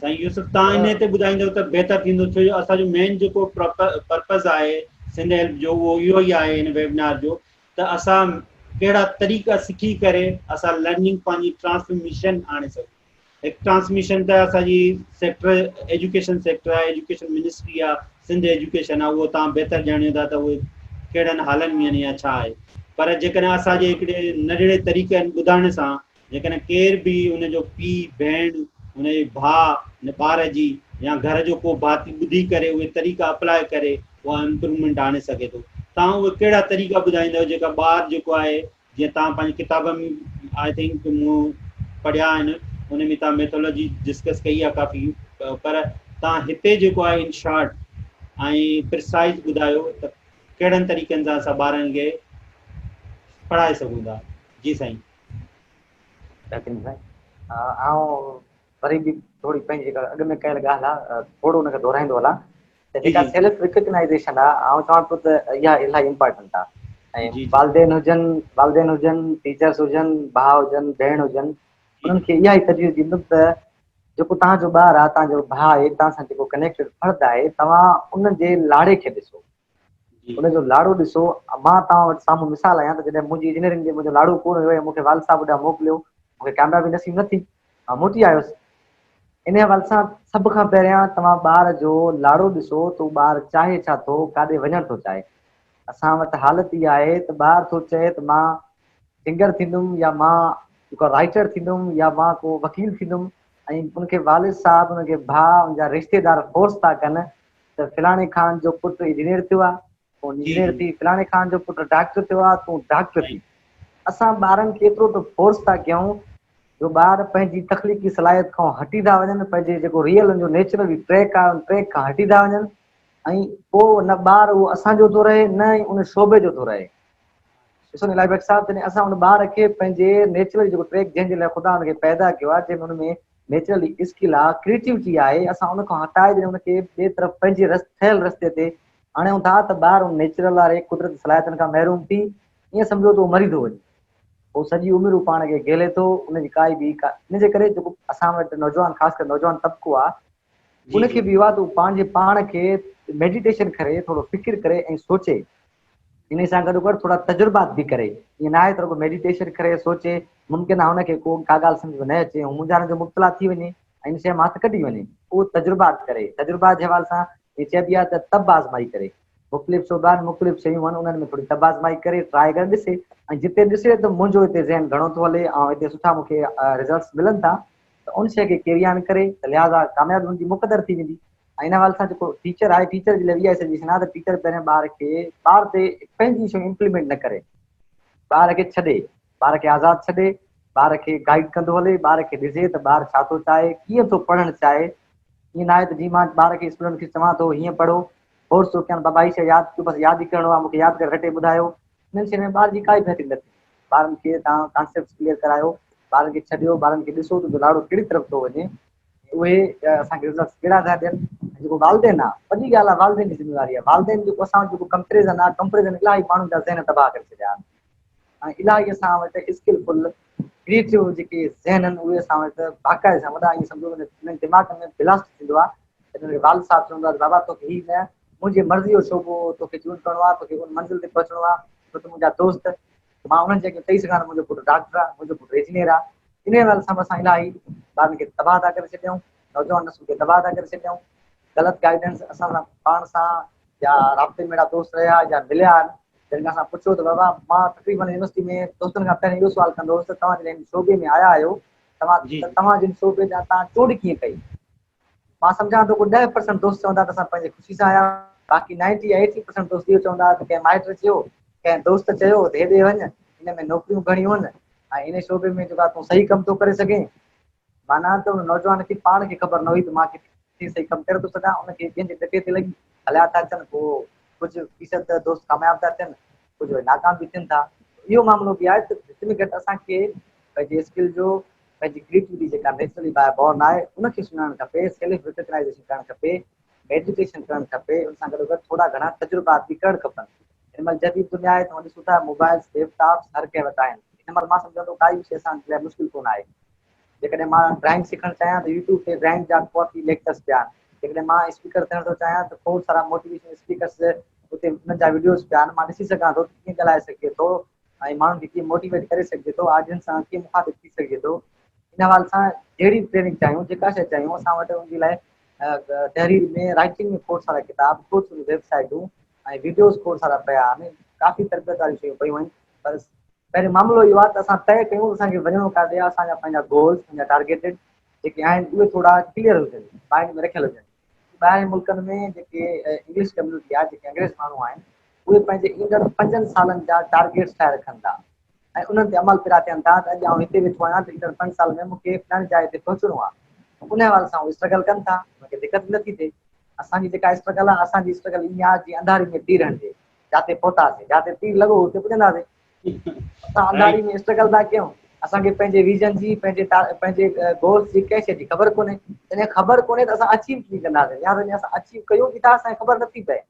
سائين يوسف توهان انهي تي ٻڌائيندو ته بهتر ٿيندو ڇو جو اسان جو مين جيڪو پرپز آهي سنڌ هيلپ جو اهو اهو ئي آهي هن ويبنار جو ته اسان ڪهڙا طريقا سکي ڪري اسان لرننگ پنهنجي ٽرانسفرميشن آڻي سگهون. هڪ ٽرانسميشن ته اسان جي سيڪٽر ايجوڪيشن سيڪٽر آهي، ايجوڪيشن منسٽري آهي، سنڌ ايجوڪيشن آهي، اهو توهان بهتر ڄاڻيو ٿا ته اهي ڪهڙن حالن ۾ آهن يا ڇا آهي پر جيڪڏهن اسان جي هڪڙي ننڍڙي طريقن ٻڌائڻ سان جيڪڏهن ڪير به ان جو پيء، ڀيڻ، ان جي ڀاء، ان ٻار جي يا گهر جو ڪو ڀاتي ٻڌي ڪري اهي طريقا اپلاء ڪري اها امپروومينٽ آڻي سگهي ٿو. توهان اهي ڪهڙا طريقا ٻڌائيندؤ جيڪا ٻار جيڪو آهي جيئن توهان پنهنجي ڪتاب ۾ I think مون پڙهيا آهن ان ۾ توهان ميٿالاجي ڊسڪس ڪئي آهي ڪافي پر توهان هتي جيڪو آهي ان شارٽ ۽ پرسائز ٻڌايو ته ڪهڙن طريقن سان اسان ٻارن کي پڙهائي سگهون ٿا. جي سائين. بهترين سائين آئون وري به ٿوري پنهنجي جيڪا اڳ ۾ ڪيل ڳالهه آهي ٿورو ان کي دهرائيندو هلان ته جيڪا سيلف ريڪگنائيزيشن آهي آئون چوان ٿو ته اها الاهي امپارٽنٽ آهي ۽ والدين هجن والدين هجن ٽيچرس هجن ڀاء هجن ڀيڻ هجن انهن کي اها ئي تجويز ڏيندم ته جيڪو توهان جو ٻار آهي توهان جو ڀاء آهي توهان سان جيڪو ڪنيڪٽيڊ فرد آهي توهان ان جي لاڙي کي ڏسو ان جو لاڙو ڏسو. مان توهان وٽ سامهون مثال آهيان ته جڏهن منهنجي انجنيئرنگ جي منهنجو لاڙو ڪونه هيو ۽ مون کي والد صاحب ڏانهن موڪليو، مون کي ڪاميابي نصيب نه ٿي، مان موٽي آيس. انهيء حوالي سان سڀ کان پهريان توهان ٻار جو لاڙو ڏسو ته هو ٻار چاهي ڇا ٿو، ڪاڏي وڃڻ ٿو چاهي. اسان وٽ حالت اها آهي ته ٻار ٿو چئي ته مان سنگر ٿيندم يا مان ڪو رائيٽر ٿيندم يا مان ڪو وڪيل ٿيندم ۽ ان کي والد صاحب، ان کي ڀاء، ان جا رشتيدار فورس ٿا ڪن ته فلاڻي خان جو پٽ انجنيئر ٿيو آ، تون انجنيئر ٿي، فلاڻي خان جو پٽ ڊاڪٽر ٿيو آ، تون ڊاڪٽر ٿي. اسان ٻارن کي ايترو ته فورس ٿا ڪيون جو ٻار پنهنجي تخليقي صلاحيت کان هٽي ٿا وڃن، پنهنجي جيڪو ريئل ان جو نيچرلي ٽريڪ آ ان ٽريڪ کان هٽي ٿا وڃن ۽ پوء نه ٻار اهو اسان جو ٿو رهي نه ئي ان شعبي جو ٿو رهي. ڏسو نه الاهي بخش صاحب جڏهن اسان ان ٻار کي پنهنجي نيچرل جيڪو ٽريڪ جنهن جي لاء خدا ان کي پيدا ڪيو آهي جنهن ۾ ان ۾ نيچرلي اسڪل آهي ڪريٽيوٽي آهي اسان ان کان هٽائي جڏهن ان کي ٻئي طرف پنهنجي رس ٺهيل رستي تي آڻيون ٿا ته ٻار ان نيچرل واري قدرتي صلاحيتن کان محروم ٿي ائين سمجهو ته هو مري ٿو وڃي پوء سڄي عمر هو پاڻ کي گهلي ٿو ان جي ڪائي به ڪا ان جي ڪري جيڪو اسان وٽ نوجوان خاص ڪري نوجوان طبقو آهي ان کي به اهو آهي ته هو پنهنجي پاڻ کي ميڊيٽيشن ڪري ٿورو فڪر ڪري ۽ سوچي. انهي سان گڏوگڏ ٿورا تجربات به ڪري. ائين ناهي ته رڳو ميڊيٽيشن ڪري سوچي، ممڪن آهي هن کي ڪو ڪا ڳالهه سمجهه ۾ نه اچي ۽ مونجهارن جو مبتلا ٿي وڃي ۽ ان شيء مان هٿ ڪڍي وڃي. اهو تجربات ڪري. تجربات جي حوالي سان ائين چئبي آهي ته طب آزمائي ڪري. مختلف شعبا آهن، مختلف شيون آهن، انهن ۾ ٿوري طب آزمائي ڪري، ٽرائي ڪري ڏسي ۽ جتي ڏسي ته منهنجو هتي ذهن گهڻو ٿو هلي ۽ هتي سٺا مون کي رزلٽس ملن ٿا ته ان شيء کي ڪيري آن ڪري ته لهٰذا ڪاميابي هن جي مقدر ٿي ويندي. ۽ ان حوالي سان جيڪو ٽيچر آهي ٽيچر جي لاء اها سجيشن آهي ته ٽيچر پهريان ٻار کي ٻار تي پنهنجي شيون امپليمينٽ نه ڪري ٻار کي ڇڏي ٻار کي آزاد ڇڏي ٻار کي گائيڊ ڪندو هلي ٻار کي ڏسي ته ٻار ڇا ٿو چاهي ڪيئن ٿو پڙهڻ چاهي ائين نه آهي ته جي مان ٻار کي اسٽوڊنٽ کي چوان ٿو هيئن پڙهو فورس ٿو ڪيان بابا هي شيء ياد ڪيو بس ياد ئي ڪرڻو آهي مونکي ياد ڪري رٽي ٻڌايو انهن شين ۾ ٻار جي ڪائي بهتري نه ٿيندي ٻارن کي توهان ڪانسيپٽس ڪليئر ڪرايو ٻارن کي ڇڏيو ٻارن کي ڏسو ته لاڙو ڪهڙي طرف ٿو وڃي اهي اسان کي رزلٽس ڪهڙا ٿا ڏين ۽ جيڪو والدين آ وڏي ڳالهه آ والدين جي ذميواري آ والدين جيڪو اسان وٽ جيڪو ڪمپيريزن آ ڪمپيريزن الاهي ماڻهن جا ذهن تباهه ڪري ڇڏيا آهن ۽ الاهي اسان وٽ اسڪل فل ڪريئيٽو جيڪي ذهن آهن اهي اسان وٽ باقاعده سان وڏا ائين سمجهو انهن دماغ ۾ بلاسٽ ٿيندو آ انهن کي والد صاحب چوندو آ ته بابا توکي هي نه منهنجي مرضي جو شعبو توکي چونڊ ڪرڻو آ توکي ان منزل تي پهچڻو آ ڇو ته منهنجا دوست مان انهن جي اڳيان چئي سگهان ته منهنجو پٽ ڊاڪٽر آ منهنجو پٽ انجنيئر آ انهيء حوالي سان به اسان الاهي ٻارن کي تباهه ٿا ڪري ڇڏيون، نوجوان نسل کي تباهه ٿا ڪري ڇڏيون. غلط گائيڊنس اسان سان پاڻ سان يا رابطي ۾ اهڙا دوست رهيا يا مليا آهن، جن کان اسان پڇيو ته بابا مان تقريبن يونيورسٽي ۾ دوستن کان پهرين اهو سوال ڪندو هوس ته توهان جڏهن هن شعبي ۾ آيا آهيو توهان توهان جن شعبي ڏانهن توهان چونڊ ڪيئن ڪئي؟ مان سمجهان ٿو ڪو 10% دوست چوندا ته اسان پنهنجي خوشي سان آيا باقي نائنٽي يا ايٽي پرسنٽ دوست اهو چوندا ته ڪنهن مائٽ چيو ڪنهن دوست چيو ته هيڏي وڃ ان ۾ نوڪريون گهڻيون آهن ۽ ان شعبي ۾ جيڪا تون صحيح ڪم ٿو ڪري سگهين معنيٰ ته ان نوجوان کي پاڻ کي خبر نه هئي ته مان ڪٿي صحيح ڪم ڪري ٿو سگهان ان کي ٻين جي ڏٽي تي لڳي هليا ٿا اچن پوء ڪجهه فيصد دوست ڪامياب ٿا ٿين ڪجهه وري ناڪام به ٿين ٿا اهو معاملو به آهي ته گهٽ ۾ گهٽ اسان کي پنهنجي اسڪل جو پنهنجي ڪريئيٽوٽي جيڪا نيچرلي باء بورن آهي ان کي سڃاڻڻ کپي، سيلف ريڪگنائيزيشن ڪرڻ کپي، ميڊيٽيشن ڪرڻ کپي، ان سان گڏوگڏ ٿورا گهڻا تجربات به ڪرڻ کپن. هن مهل جديد دنيا آهي توهان ڏسو ٿا موبائلز، ليپ ٽاپس هر ڪنهن وٽ آهن. هن مهل مان سمجهان ٿو ڪائي به شيء اسان لاء مشڪل ڪونه آهي. جيڪڏهن مان ڊرائنگ سکڻ چاهيان ته يوٽيوب تي ڊرائنگ جا ڪافي ليڪچرس پيا آهن. جيڪڏهن مان اسپيڪر ٿيڻ ٿو چاهيان ته کوڙ سارا موٽيويشنل اسپيڪرس اتي انهن جا وڊيوز پيا آهن مان ڏسي سگهان ٿو ته ڪيئن ڳالهائي سگهجي ٿو ۽ ماڻهن کي ڪيئن موٽيويٽ ڪري سگهجي ٿو، آڊينس سان ڪيئن مخاطب ٿي سگهجي ٿو، ان حوالي سان جهڙي به ٽريننگ چاهيون، جيڪا شيء چاهيون، اسان وٽ ان جي لاء تحرير ۾ رائٽنگ ۾ کوڙ سارا ڪتاب، کوڙ ساريون ويب سائيٽون ۽ وڊيوز کوڙ سارا پيا آهن، ڪافي تربيت واريون شيون پيون آهن، پر پهريون معاملو اهو آهي ته اسان طئي ڪيون ته اسان کي وڃڻو ڪاڏي آهي، اسان جا پنهنجا گولز، پنهنجا ٽارگيٽڊ جيڪي آهن اهي ٿورا ڪليئر هجن، مائنڊ ۾ رکيل هجن. ٻاهرين ملڪن ۾ جيڪي انگلش ڪميونٽي آهي جيڪي انگريز ماڻهو آهن اهي پنهنجي ايندڙ پنجن سالن جا ٽارگيٽس ٺاهي رکن ٿا ۽ انهن تي عمل پيرا ٿين ٿا ته اڄ آئون هتي ويٺو آهيان ته ايندڙ پنج سال ۾ مون کي فلاڻي جاء تي پهچڻو آهي ان حوالي سان اهي اسٽرگل ڪن ٿا انهن کي دقت به نٿي ٿئي اسان جي جيڪا اسٽرگل آهي اسان جي اسٽرگل ائين آهي جيئن انڌاري ۾ تير هڻجي جاتي پهتاسين جاتي تير لڳو اتي پڄنداسين اسان انڌاري ۾ اسٽرگل ٿا ڪيون اسان کي پنهنجي ويزن جي پنهنجي پنهنجي گولز جي ڪنهن شيء جي خبر ڪونهي جڏهن خبر ڪونهي ته اسان اچيو ڪيئن ڪنداسين يا وري اسان اچيو ڪيون به ٿا اسان کي خبر نٿي پئي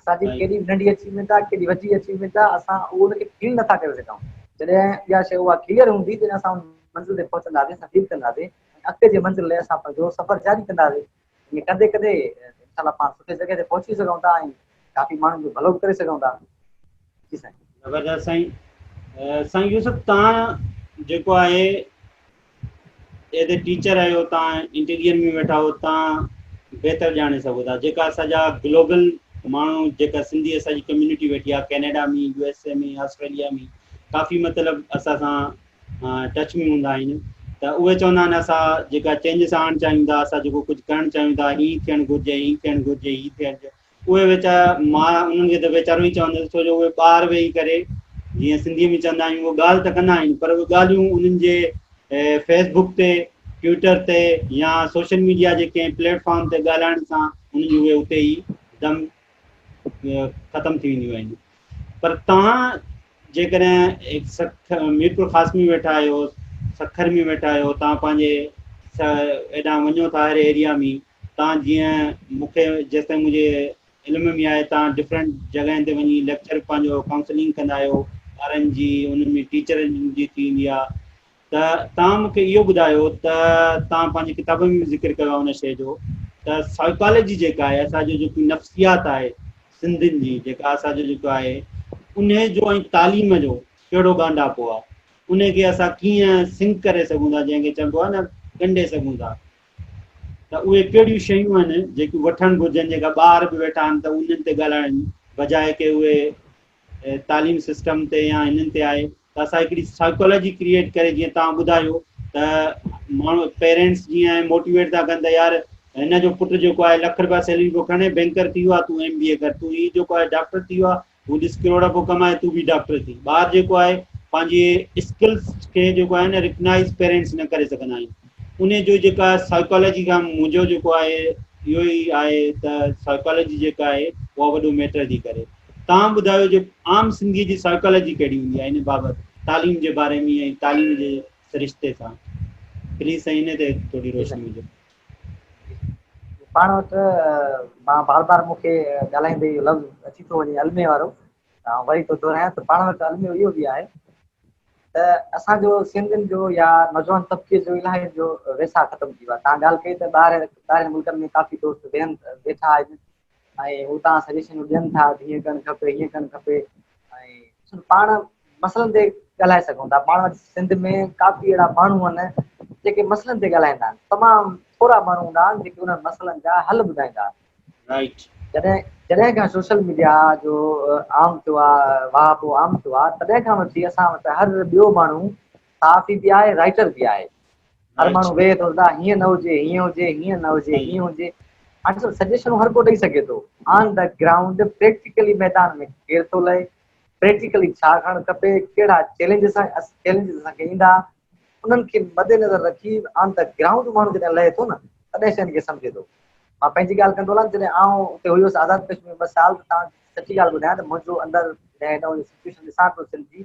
اسان جي ڪيڏي ننڍي اچيومينٽ آهي ڪيڏي وڏي اچيومينٽ آهي اسان اهو ان کي فيل نٿا ڪري سگهون جڏهن اها شيء اها ڪليئر هوندي تڏهن اسان ان منزل تي پهچنداسين اسان فيل ڪنداسين اڳتي جي منزل لاء اسان پنهنجو سفر جاري ڪنداسين ائين ڪندي ڪندي انشاء الله پاڻ سٺي جڳهه تي پهچي سگهون ٿا ۽ ڪافي ماڻهن جو ڀلو به ڪري سگهون ٿا. جي سائين. زبردست سائين. سائين يوسف توهان جيڪو آهي ايز اي ٽيچر آهيو توهان انٽيريئر ۾ ويٺا آهيو توهان بهتر ڄاڻي سگهو ٿا جيڪا اسان جا گلوبل ماڻهو جيڪا سنڌي اسان جي ڪميونٽي ويٺي آهي ڪينيڊا ۾ يو ايس اي ۾ آسٽريليا ۾ ڪافي مطلب اسان سان ٽچ ۾ هوندا آهن ته اهي چوندا آهن اسان جيڪا چينجز آڻڻ چاهيون ٿا اسان جيڪو ڪجهه ڪرڻ چاهيون ٿا هي ٿيڻ گهرجي هي ٿيڻ گهرجي هي ٿيڻ گهرجي اهي ويچارا مان انهن کي ته ويچارو ئي چوندس ڇو جو اهي ٻاهر ويهي ڪري جيئن سنڌي ۾ چوندا آهيون اهي ڳالهه ته ڪندا آهن پر اهي ڳالهيون انهن جي فيس بڪ تي ٽوئٽر تي يا سوشل ميڊيا جي ڪنهن پليٽ فارم تي ڳالهائڻ سان انهن جون اهي اتي ئي دم ختم ٿي وينديون آهن پر توهان جيڪڏهن سک ميرپور خاص ۾ ويٺا آهيو سکر ۾ ويٺا آهيو توهان پنهنجي ايڏانهن وڃو ٿا هر ايريا ۾ توهان جيئن مون کي جيستائين منهنجي علم ۾ آهي توهان ڊفرنٽ جڳهين تي وڃي ليڪچر پنهنجو ڪائونسلنگ ڪندا آهيو ٻارن جي انهن ۾ ٽيچرن جي ٿيندي آهي ته توهان مون کي اهو ٻڌايو ته توهان پنهنجي ڪتاب ۾ به ذڪر ڪيو آهي ان شيء جو ته سائيڪالاجي جيڪا آهي اسان جو جيڪي نفسيات آهي سنڌين جي جيڪا اسان جو جيڪو آهي انهي جو ۽ تعليم جو ڪهڙو ڳانڍاپو آهي؟ انهي کي اسان ڪيئن سنڪ ڪري سگهون ٿا جنهن کي چئبو آهي نه ڳنڍي سگهون ٿا ته اهي ڪهڙيون شيون آهن جيڪيون وٺڻ گهرجن جيڪا ٻار به ويٺا آهن ته انهن تي ڳالهائڻ بجاء ڪي اهي تعليم سسٽم تي يا هنن تي آهي ته اسان هڪڙي سائيڪالاجي ڪريئيٽ ڪري جيئن توهان ٻڌايو ته ماڻهو پيرنٽس جيئن موٽيويٽ ٿا ڪن ته يار هن جو پٽ جيڪو آهي لک روپيا سيلري پيو کڻي بينڪر ٿي ويو آهي تون ايم بي اي ڪر تون هي جيڪو آهي ڊاڪٽر ٿي ويو آهي هو ڏس ڪروڙ پيو ڪمائي تون به ڊاڪٽر ٿي. ٻار جيڪو آهي پنهنجي اسڪلز کي جيڪو آهي نه ريڪگنائز پيرنٽس نه ڪري سگهندا آهن ان جو جيڪا سائيڪالاجي کان منهنجو جيڪو آهي اهو ئي آهي ته سائيڪالاجي جيڪا آهي اها وڏو ميٽر ٿي ڪري تان ٻڌايو جو عام سنڌي جي سائيڪالاجي ڪهڙي هوندي آهي ان بابت تعليم جي باري ۾ ۽ تعليم جي سرشتي سان پليز سائين ان تي ٿوري روشني وجهو. پاڻ وٽ مان بار بار مون کي ڳالهائيندي اهو لفظ اچي ٿو وڃي الميي وارو ته آئون وري ٿو دهرايان ته پاڻ وٽ الميو اهو به آهي ته اسان جو سنڌين جو يا نوجوان طبقي جو الاهي جو ويساهه ختم ٿي ويو آهي. توهان ڳالهه ڪئي ته ٻاهر ٻاهرين ملڪن ۾ ڪافي دوست ويهن ويٺا آهن ۽ هو تان سجيشنون ڏين ٿا ته هيئن ڪرڻ کپي هيئن ڪرڻ کپي ۽ پاڻ مسئلن تي ڳالهائي سگهون ٿا. پاڻ وٽ سنڌ ۾ ڪافي اهڙا ماڻهو آهن جيڪي مسئلن تي ڳالهائيندا آهن. تمام ٿورا ماڻهو هوندا آهن جيڪي انهن مسئلن جا حل ٻڌائيندا آهن. رائٽ. جڏهن جڏهن کان سوشل ميڊيا جو عام ٿيو آهي واهپو عام ٿيو آهي تڏهن کان وٺي اسان وٽ هر ٻيو ماڻهو صحافي به آهي رائٽر به آهي. هر ماڻهو ويهي ٿو ته هيئن نه هجي هيئن هجي هيئن نه هجي هيئن هجي. هاڻي ڏسو سجيشنون هر ڪو ڏئي سگهي ٿو. آن the ground practically ميدان ۾ ڪير ٿو لهي، پريڪٽيڪلي ڇا ڪرڻ کپي، ڪهڙا چئلينجز چئلينجز اسان کي ايندا، انهن کي مد نظر رکي آن the ground ماڻهو جڏهن لهي ٿو نه تڏهن شين کي سمجهي ٿو. مان پنهنجي ڳالهه ڪندو هلان جڏهن آئون اتي هيس آزاد ڪشمير ۾ ٻه سال ته توهان کي سچي ڳالهه ٻڌايان ته منهنجو اندر جڏهن هن سچويشن ڏسان پيو سنڌ جي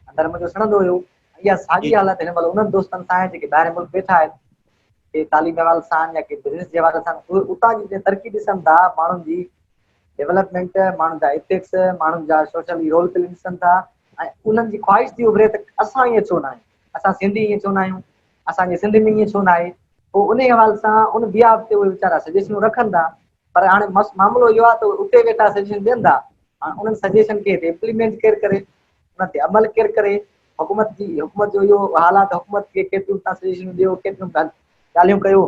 اندر منهنجو سڙندو هيو. اها ساڳي حالت هن مهل انهن دوستن سان آهي جيڪي ٻاهرين ملڪ ويٺا آهن، ڪي تعليم جي حوالي سان يا ڪي بزنس جي حوالي سان، اهي اتان جي جڏهن ترقي ڏسن ٿا، ماڻهن جي ڊولپمينٽ، ماڻهن جا ايٿڪس، ماڻهن جا سوشلي رول پلي ڏسن ٿا ۽ انهن جي خواهش ٿي اڀري ته اسان ائين ڇو نه آهيون، اسان سنڌي ائين ڇو نه آهيون، اسان جي سنڌ ۾ ائين ڇو نه آهي. پوء انهي حوالي سان ان بيهاف تي اهي ويچارا سجيشنون رکن ٿا، پر هاڻي معاملو اهو آهي ته اتي ويٺا سجيشن ڏين ٿا، هاڻي انهن سجيشن کي هتي امپليمينٽ ڪير ڪري، ان تي عمل ڪير ڪري، حڪومت جي حڪومت جو اهو حال آهي ته حڪومت کي ڪيتريون تان سجيشنون ڏيو، ڪيتريون ڳالهيون ڪيو،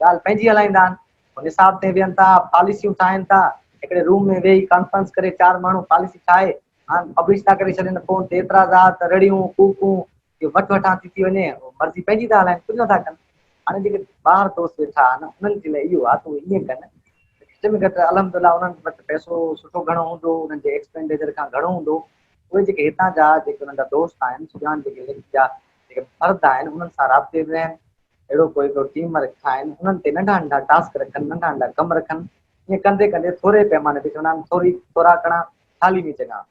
ڳالهه پنهنجي هلائيندا آهن، پوء نصاب تي ويهن ٿا، پاليسيون ٺاهين ٿا، هڪڙي روم ۾ ويهي ڪانفرنس ڪري چار ماڻهو پاليسي ٺاهي هاڻ پبلش ٿا ڪري ڇڏين، پوء ان تي اعتراضات، رڙيون، ڪوڪون، اهو وٺ وٺان ٿي ٿي وڃي، مرضي پنهنجي ٿا هلائين، ڪجهه نٿا ڪن. هاڻي جيڪي ٻاهر دوست ويٺا آهن انهن جي لاء اهو آهي ته اهي ائين ڪن ته گهٽ ۾ گهٽ الحمدلله انهن وٽ پئسو سٺو گهڻو هوندو، انهن جي ايڪسپينڊيچر کان گهڻو هوندو، اهي جيڪي هتان جا جيڪي انهن جا دوست آهن، سڄاڻ جيڪي ليک جا جيڪي فرد آهن انهن سان رابطي ۾ رهن، اهڙو ڪو هڪڙو ٽيم ٺاهن، انهن تي ننڍا ننڍا ٽاسڪ رکن، ننڍا ننڍا ڪم رکن، ائين ڪندي ڪندي ٿوري پيماني تي چوندا آهن ٿوري ٿورا ڪڻا ٿالهي ۾ چڱا،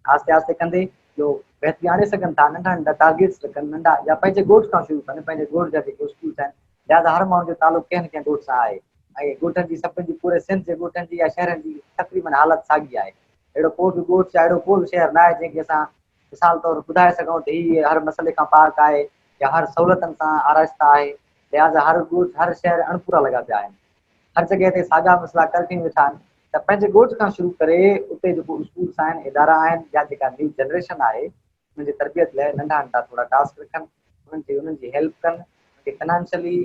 آهستي آهستي ڪندي اهو بهتري آڻي سگهن ٿا، ننڍا ننڍا ٽارگيٽس رکن، ننڍا يا پنهنجي ڳوٺ کان شروع ڪن، پنهنجي ڳوٺ جا جيڪي اسڪولس آهن، لهٰذا هر ماڻهو جو تعلق ڪنهن نه ڪنهن ڳوٺ سان آهي ۽ ڳوٺن جي سڀني جي پوري سنڌ جي ڳوٺن جي يا شهرن جي تقريبن حالت ساڳي آهي. اهڙو ڪو به ڳوٺ يا اهڙو ڪو به شهر ناهي جنهن کي اسان مثال طور ٻڌائي سگهون ته هي هر مسئلي کان پاڪ آهي يا هر سهولتن سان آرائسته آهي. لهٰذا هر ڳوٺ هر شهر اڻپورا لڳا پيا آهن. هر جڳهه تي ساڳا مسئلا ڪر کنيون ويٺا آهن ته پنهنجي ڳوٺ کان شروع ڪري اتي جيڪو اسڪولس آهن، ادارا آهن يا جيڪا نيو جنريشن آهي انهن جي تربيت لاء ننڍا ننڍا ٿورا ٽاسڪ رکن، انهن کي انهن جي هيلپ ڪن، انهن کي فنانشلي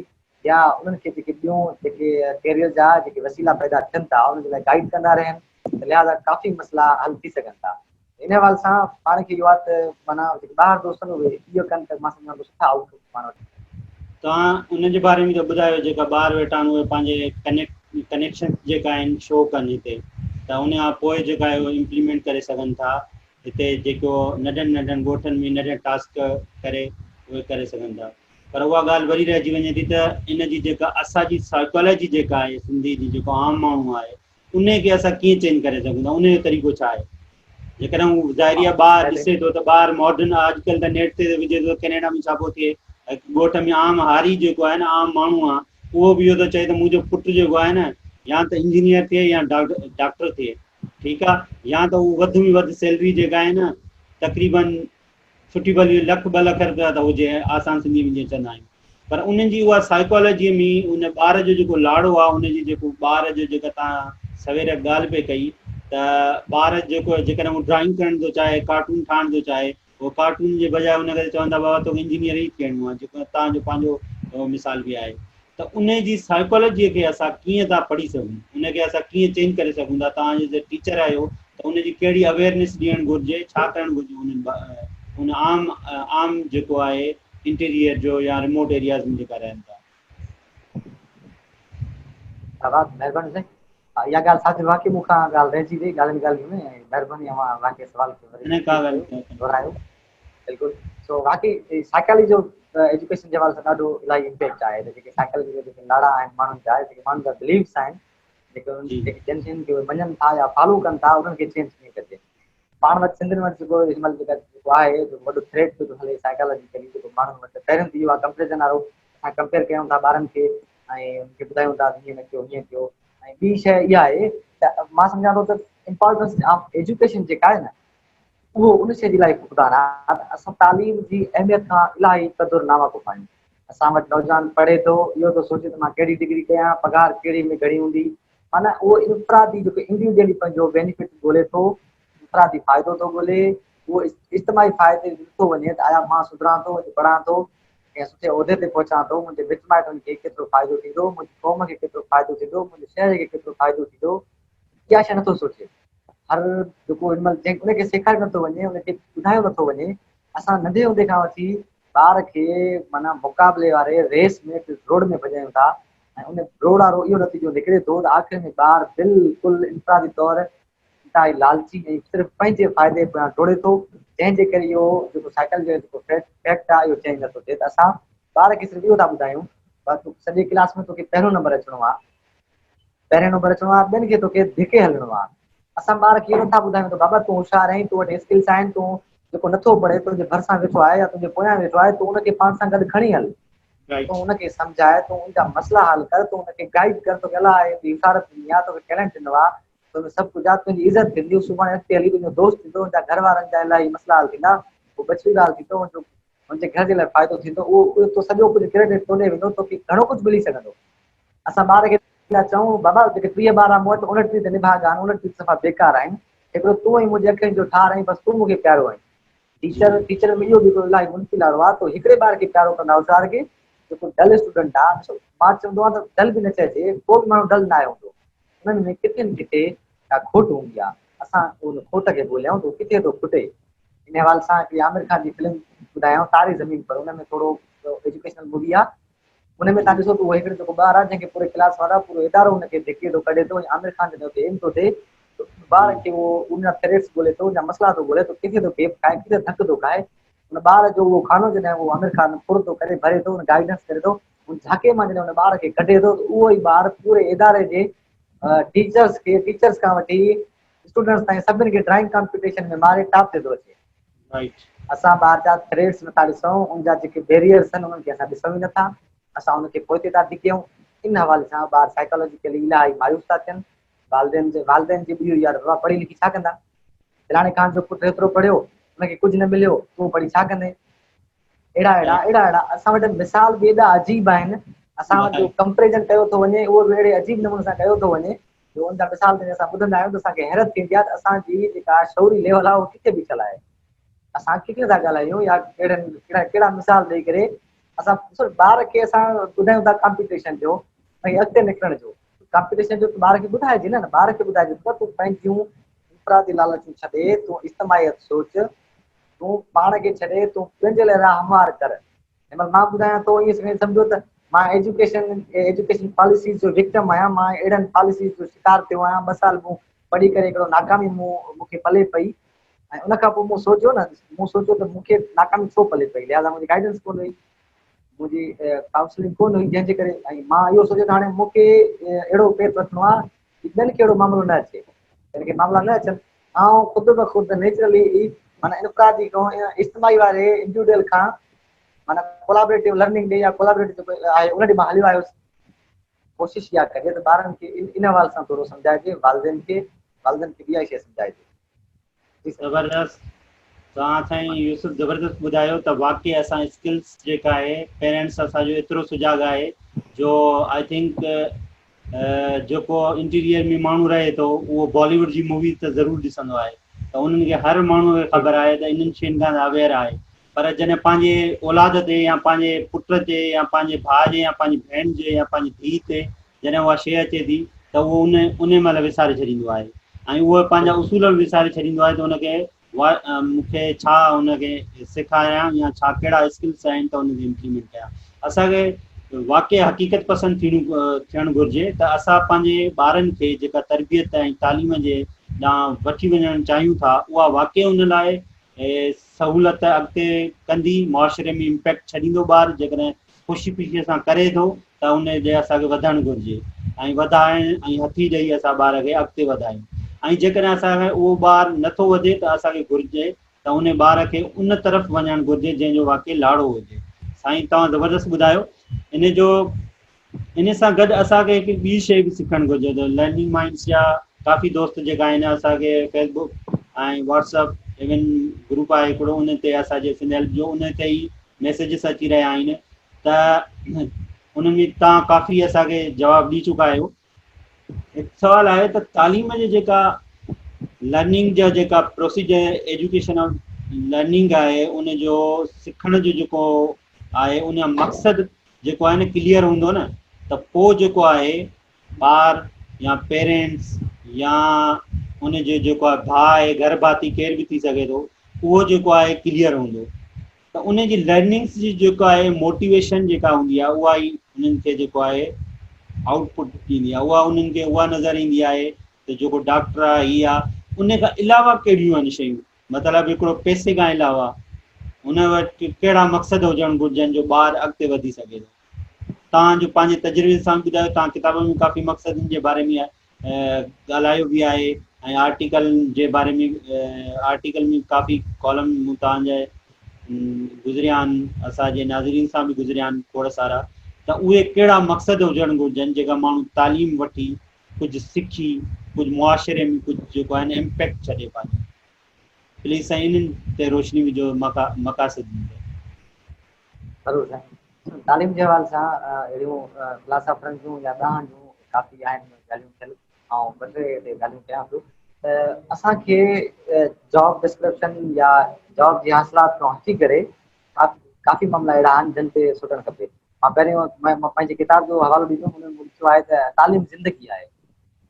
يا انهن کي جيڪي ٻيون جيڪي ڪيريئر جا جيڪي وسيلا پيدا ٿين ٿا انهن جي لاء گائيڊ ڪندا رهن ته لهٰذا ڪافي مسئلا حل ٿي سگهن ٿا. ان حوالي سان پاڻ کي اهو آهي ته معنيٰ جيڪي ٻاهر دوست آهن اهي اهو ڪن ته مان سمجهان ٿو سٺا آئوٽ پٽ پاڻ وٽ توهان انهن جي باري ۾ ته ٻڌايو جيڪا ٻاهر ويٺا آهن اهي پنهنجي ڪنيڪٽ ڪنيڪشنس جيڪا آهن شو ڪن هتي ته ان کان پوء جيڪا آهي اهو امپليمينٽ ڪري سگهن ٿا هتي جيڪو ننڍن ننڍن ڳوٺن ۾ ننڍا ٽاسڪ ڪري اهي ڪري سگهن ٿا پر اها ڳالهه وري رهجي وڃي ٿي ته ان جي جيڪا اسان جي سائيڪالاجي جيڪا آهي سنڌي جي جيڪو عام ماڻهو آهي ان کي اسان ڪيئن چينج ڪري سگهون ٿا ان جو طريقو ڇا آهي جيڪڏهن هو ظاهري آهي ٻار ڏسي ٿو ته ٻار ماڊرن اڄڪلهه ته نيٽ تي وجهي ٿو ڪينيڊا ۾ ڇا پيو ٿئي ڳوٺ ۾ عام هاري جيڪو آهي نه عام ماڻهو آهي اهو به اهو ٿو چئي ته منهنجو پٽ جيڪو آهي نه يا ته انجنيئر ٿئي يا ڊاڪٽر ٿئي ٺيڪ آ يا ته هو وڌ ۾ وڌ سيلري جيڪا آهي نه تقريبن سٺي ڀلي لک ٻه لک روپيا ته هجي آسان سنڌي ۾ جيئن چوندا آهيون پر انهن جي اها سائيڪالاجي ۾ ان ٻار جو جيڪو لاڙو آ ان جي جيڪو ٻار جو جيڪا تان سوير ڳالهه پئي ڪئي ته ٻار جيڪو جيڪڏهن هو ڊرائنگ ڪرڻ ٿو چاهي، ڪارٽون ٺاهڻ ٿو چاهي، هو ڪارٽون جي بجاء ان کي چون ٿا بابا توکي انجنيئر ئي ٿيڻو آهي، جيڪو توهان جو پنهنجو مثال به آهي ته ان جي سائيڪالاجيء کي اسان ڪيئن ٿا پڙهي سگهون، ان کي اسان ڪيئن چينج ڪري سگهون ٿا، توهان جي ٽيچر آهيو ته ان جي ڪهڙي اويئرنيس ڏيڻ گهرجي، ڇا ڪرڻ گهرجي انهن ان عام عام جيڪو آهي انٽيريئر جو يا ريموٽ ايرياز ۾ جيڪا رهن ٿا. آغا مهرباني سائين اها ڳالهه ساٿ واقعي مون کان ڳالهه رهجي وئي ڳالهين ڳالهين ۾ ۽ مهرباني اوهان واقعي سوال کي وري دهرايو. بلڪل سو واقعي سائيڪالوجي جو ايجوڪيشن جي حوالي سان ڏاڍو الاهي امپيڪٽ آهي ته جيڪي سائيڪالوجي جا جيڪي لاڙا آهن ماڻهن جا، جيڪي ماڻهن جا بليفس آهن، جيڪي جيڪي جن شين کي مڃن ٿا يا فالو ڪن ٿا، انهن کي چينج ڪيئن ڪجي. پاڻ وٽ سنڌين وٽ جيڪو هن مهل جيڪا جيڪو آهي جيڪو وڏو ٿريٽ پيو ٿو هلي سائيڪالاجيڪلي جيڪو ماڻهن وٽ، پهريون ته اهو آهي ڪمپيرزن وارو. اسان ڪمپيئر ڪيون ٿا ٻارن کي ۽ انهن کي ٻڌايون ٿا ته هيئن نه ڪيو، هيئن ڪيو. ۽ ٻي شيء اها آهي ته مان سمجهان ٿو ته امپارٽنس آف ايجوڪيشن جيڪا آهي نه، اهو ان شيء جي لاء فقدان آهي ته اسان تعليم جي اهميت کان الاهي قدر ناواقف آهيون. اسان وٽ نوجوان پڙهي ٿو، اهو ٿو سوچي ته مان ڪهڙي ڊگري ڪيان، پگهار ڪهڙي ۾ گهڻي هوندي. معنيٰ اهو انفرادي جيڪو انڊيوڊيولي پنهنجو بينيفٽ ڳولي ٿو، انفرادي فائدو ٿو ڳولي، اهو اجتماعي فائدي تي نٿو وڃي ته آيا مان سڌران ٿو، اڄ پڙهان ٿو، ڪنهن سٺي عهدي تي پهچان ٿو، منهنجي مٽ مائٽن کي ڪيترو فائدو ٿيندو، منهنجي قوم کي ڪيترو فائدو ٿيندو، منهنجي شهر کي ڪيترو فائدو ٿيندو، اها شيء نٿو سوچي. هر جيڪو هن مهل جنهن ان کي سيکاريو نٿو وڃي، ان کي ٻڌايو نٿو وڃي. اسان ننڍي هوندي کان وٺي ٻار کي معنيٰ مقابلي واري ريس ۾ ڊوڙ ۾ ڀڄايون ٿا ۽ ان ڊوڙ وارو اهو نتيجو نڪري ٿو ته آخر ۾ ٻار بلڪل انفرادي طور انتهائي لالچي ۽ صرف پنهنجي فائدي پويان ڊوڙي ٿو، جنهن جي ڪري اهو جيڪو سائيڪل جو جيڪو فيڪٽ آهي اهو چينج نٿو ٿئي ته اسان ٻار کي صرف اهو ٿا ٻڌايون ته سڄي ڪلاس ۾ توکي پهريون نمبر اچڻو آهي، پهريون نمبر اچڻو آهي، ٻين کي توکي ڌڪي هلڻو آهي. اسان ٻار کي اهو نٿا ٻڌايون ته بابا تون هوشيار آهين، تو وٽ اسڪلس آهن، تون جيڪو نٿو پڙهي تنهنجي ڀرسان ويٺو آهي يا تنهنجي پويان ويٺو آهي، تون ان کي پاڻ سان گڏ کڻي هل، تون ان کي سمجهاء، تون ان جا مسئلا حل ڪر، تون ان کي گائيڊ ڪر، توکي الله ايتري حشارت ڏني آهي، توکي ٽيلنٽ ڏنو آهي، تو ۾ سڀ ڪجهه آهي، تنهنجي عزت ٿيندي، سڀاڻي اڳتي هلي تنهنجو دوست ٿيندو، ان جا گهر وارن جا الاهي مسئلا حل ٿيندا، هو بچي ڳالهه ٿيندو، ان جو ان جي گهر جي لاء فائدو ٿيندو، اهو تو سڄو ڪجهه ڪريڊٽ تو ڏي ويندو، توکي گهڻو ڪجهه ملي سگهندو. اسان ٻار کي ٿا چئون، بابا جيڪي 30 ٻار آهن مون وٽ، 29 ته نڀاڳا آهن، 29 ته صفا بيڪار آهن، هڪڙو تون ۽ منهنجي اکين جو ٺار آهين، بس تون مون کي پيارو آهين. ٽيچر، ٽيچر ۾ اهو به هڪڙو الاهي منفي لاڙو آهي ته هڪڙي ٻار کي پيارو ڪندا هوشيار کي، جيڪو ڊل اسٽوڊنٽ آهي، ڏسو مان چوندو آهيان ته ڊل به نه چئجي، ڪو به ماڻهو ڊل ناهي هوندو، انهن ۾ ڪٿي نه ڪٿي ڪا کوٽ هوندي آهي، اسان ان کوٽ کي ڳوليون ته هو ڪٿي ٿو کٽي. ان حوالي سان هڪڙي عامر خان جي فلم ٻڌايان تاري زمين پر، ان ۾ ٿورو ايجوڪيشنل مووي آهي، ان ۾ تان ڏسو ته اهو هڪڙو جيڪو ٻار آهي جنهن کي پوري ڪلاس وارا پورو ادارو ان کي ڌڪي ٿو ڪڍي ٿو ۽ عامر خان جڏهن اتي ايم ٿو ٿئي ته ان ٻار کي اهو ان جا ٿريٽس ڳولي ٿو، ان جا مسئلا ٿو ڳولي ٿو، ڪٿي ٿو گيپ کائي، ڪٿي ڌڪ ٿو کائي، ان ٻار جو اهو خانو جڏهن اهو عامر خان پر ٿو ڪري ڀري ٿو، ان گائيڊنس ڪري ٿو، ان جهاڪي مان جڏهن ان ٻار کي ڪڍي ٿو ته اهو ئي ٻار پوري اداري جي ٽيچرس کي، ٽيچرس کان وٺي اسٽوڊنٽس تائين سڀني کي ڊرائنگ ڪامپيٽيشن ۾ ماري ٽاپ تي ٿو اچي. اسان ٻار جا ٿريٽس نٿا ڏسون، ان جا جيڪي بيريئرس آهن انهن کي اسان ڏسون ئي نٿا، اسان ان کي پوئتي ٿا ڌڪيون. ان حوالي سان ٻار سائيڪالاجيڪلي الاهي مايوس ٿا ٿين. والدين جي والدين جي به اهو ئي آهي ته بابا پڙهي لکي ڇا ڪندا؟ فلاڻي خان جو پٽ هيترو پڙهيو، ان کي ڪجهه نه مليو، تون پڙهي ڇا ڪندين؟ اهڙا اهڙا اهڙا اهڙا اسان وٽ مثال به ايڏا عجيب آهن. اسان وٽ جو ڪمپيريزن ڪيو ٿو وڃي اهو به اهڙي عجيب نموني سان ڪيو ٿو وڃي جو ان جا مثال جڏهن اسان ٻڌندا آهيون ته اسان کي حيرت ٿيندي آهي ته اسان جي جيڪا شعوري ليول آهي اهو ڪٿي بيٺل آهي، اسان ڪٿي ٿا ڳالهايون يا ڪهڙن ڪهڙا ڪهڙا مثال ڏئي ڪري اسان ڏسو ٻار کي اسان ٻڌايون ٿا ڪامپيٽيشن جو ۽ اڳتي نڪرڻ جو ڪامپيٽيشن جو ٻار کي ٻڌائجي نه، ٻار کي ٻڌائجي ته تون پنهنجيون انفرادي لالچون ڇڏي تون اجتماعيت سوچ، تون پاڻ کي ڇڏي تون پنهنجي لاء راهه هموار ڪر. هن مهل مان ٻڌايان ٿو ائين سمجهو ته مان ايجوڪيشن ايجوڪيشن پاليسيز جو وڪٽم آهيان، مان اهڙن پاليسيز جو شڪار ٿيو آهيان. 2 سال مون پڙهي ڪري هڪڙو ناڪامي مون کي پلي پئي ۽ ان کان پوء مون سوچيو نه، مون سوچيو ته مون کي ناڪامي ڇو پلي پئي، لهٰذا منهنجي گائيڊنس ڪونه هئي، منهنجي ڪائونسلنگ ڪونه هئي، جنهن جي ڪري ۽ مان اهو سوچيو ته هاڻي مون کي اهڙو پير رکڻو آهي ڪي ٻين کي اهڙو معاملو نه اچي، ٻين کي معاملا نه اچن. آئون خود به خود نيچرلي ئي معنيٰ انفرادي کان اجتماعي واري انڊيوڊيل کان معنيٰ ڪولابريٽو لرننگ ڏي يا ڪولابريٽو جيڪو آهي ان ڏي مان هليو آيس. ڪوشش اها ڪجي ته ٻارن کي ان حوالي سان ٿورو سمجهائجي، والدين کي والدين کي به اها شيء سمجهائجي. جي سر. زبردست توهان سائين يوسف زبردست ٻڌايو ته واقعي اسان اسڪلس جيڪا آهي پيرنٽس اسان جو ايترو سجاڳ آهي جو I think جيڪو انٽيريئر ۾ ماڻهو رهي ٿو اهو بالي ووڊ جي موويز ته ضرور ڏسندو آهي ته انهن کي هر ماڻهو کي خبر آهي ته انهن شين کان اويئر آهي پر جڏهن پنهنجي اولاد تي يا پنهنجي پٽ تي يا پنهنجي ڀاء جي يا پنهنجي ڀيڻ جي يا پنهنجي ڌيء تي جڏهن اها شيء اچي ٿي ته اهو ان ان مهل وساري ڇڏيندو آهي ۽ اهو پنهنجا اصول به وساري ڇڏيندو آهي ته ان کي مون کي ڇا ان کي سيکاريان يا ڇا ڪهڙا اسڪلس آهن ته ان کي امپليمينٽ ڪيان. اسان کي واقعي حقيقت پسند ٿيڻو ٿيڻ گهرجي ته اسان پنهنجي ٻارن کي جيڪا تربيت ۽ تعليم جي ڏانهن وٺي وڃڻ چاهيون ٿا اها واقعي ان لاء سهولت اڳتي ڪندي معاشري ۾ امپيڪٽ ڇڏيندو ٻار جيڪڏهن خوشي خوشي سان ڪري ٿو ته ان جي اسان کي وڌڻ گهرجي ۽ وڌائڻ ۽ هٿي ڏئي اسان ٻار کي اڳتي وڌايون ۽ جيڪڏهن اسان کي اهو ٻار نٿو وڌي ته اسان کي گهرجي ته ان ٻار کي ان طرف وڃڻ گهرجي جنهن جو واقعي لاڙو هجي. سائين توهان زبردست ٻڌايو ان جو ان سان گڏ اسان کي هڪ ٻي شيء به سکڻ گهرجي ته لرننگ مائنڊس جا ڪافي دوست جيڪا آهن اسان کي فيسبوڪ ۽ واٽس اپ ايون گروپ آهي هڪڙو ان تي اسان جي سنڌ هيلپ جو ان تي ئي ميسيجز اچي رهيا آهن ته انهن ۾ توهان ڪافي اسان کي جواب ڏئي چڪا آهيو. هڪ سوال آهي ته تعليم جي جيڪا لرننگ جا جيڪا پروسيجر ايجوڪيشن آف لرننگ آهي ان جو سکڻ جو جيڪو آهي ان جو مقصد جيڪو آهي نه ڪليئر هوندو نه ته پوء جيڪو آهي ٻار يا پيرنٽس يا ان جو جيڪو آهي ڀاء آهي گهر ڀاتي ڪير به ٿي سگهي ٿو اهو جيڪو آهي ڪليئر هوندو ته ان جي لرننگس جي جيڪو آهي موٽيويشن جيڪا هوندي آهي اها ئي انهن کي جيڪو آهي آئوٽ پٽ ڏيندي آهي اها انهن کي اها نظر ايندي آهي ته جيڪو ڊاڪٽر آهي هي آهي ان کان علاوه ڪهڙيون آهن شيون مطلب هڪڙو پئسي کان علاوه ان وٽ ڪهڙا مقصد هجڻ گهرجن جو ٻار اڳتي وڌي سگهي ٿو تان جو پنهنجي تجربي سان ٻڌايو تان ڪتابن ۾ ڪافي مقصدن جي باري ۾ ڳالهايو به آهي ۽ آرٽيڪل جي باري ۾ آرٽيڪل ۾ ڪافي ڪالم مون تان جا گذريا آهن اسان جي ناظرين سان به گذريا آهن کوڙ سارا ته اهي ڪهڙا مقصد هجڻ گهرجن جيڪا ماڻهو تعليم وٺي ڪجهه سکي ڪجهه معاشري ۾ ڪجهه جيڪو آهي نه امپيڪٽ ڇڏي پنهنجو پليز سائين انهن تي روشني وجهو مقاصد تي. ضرور سائين تعليم جي حوالي سان اهڙيون فلاسافرن جون يا ڏاهن جون ڪافي آهن ڳالهيون ٿيل آئون ٻه ٽي تي ڳالهيون ڪيان ٿو ته اسان کي جاب ڊسڪرپشن يا جاب جي حاصلات کان هٽي ڪري ڪافي معاملا اهڙا آهن جن تي سوچڻ کپي. مان پهريون پنهنجي ڪتاب جو حوالو ڏيندم ان ۾ لکيو آهي ته تعليم زندگي آهي.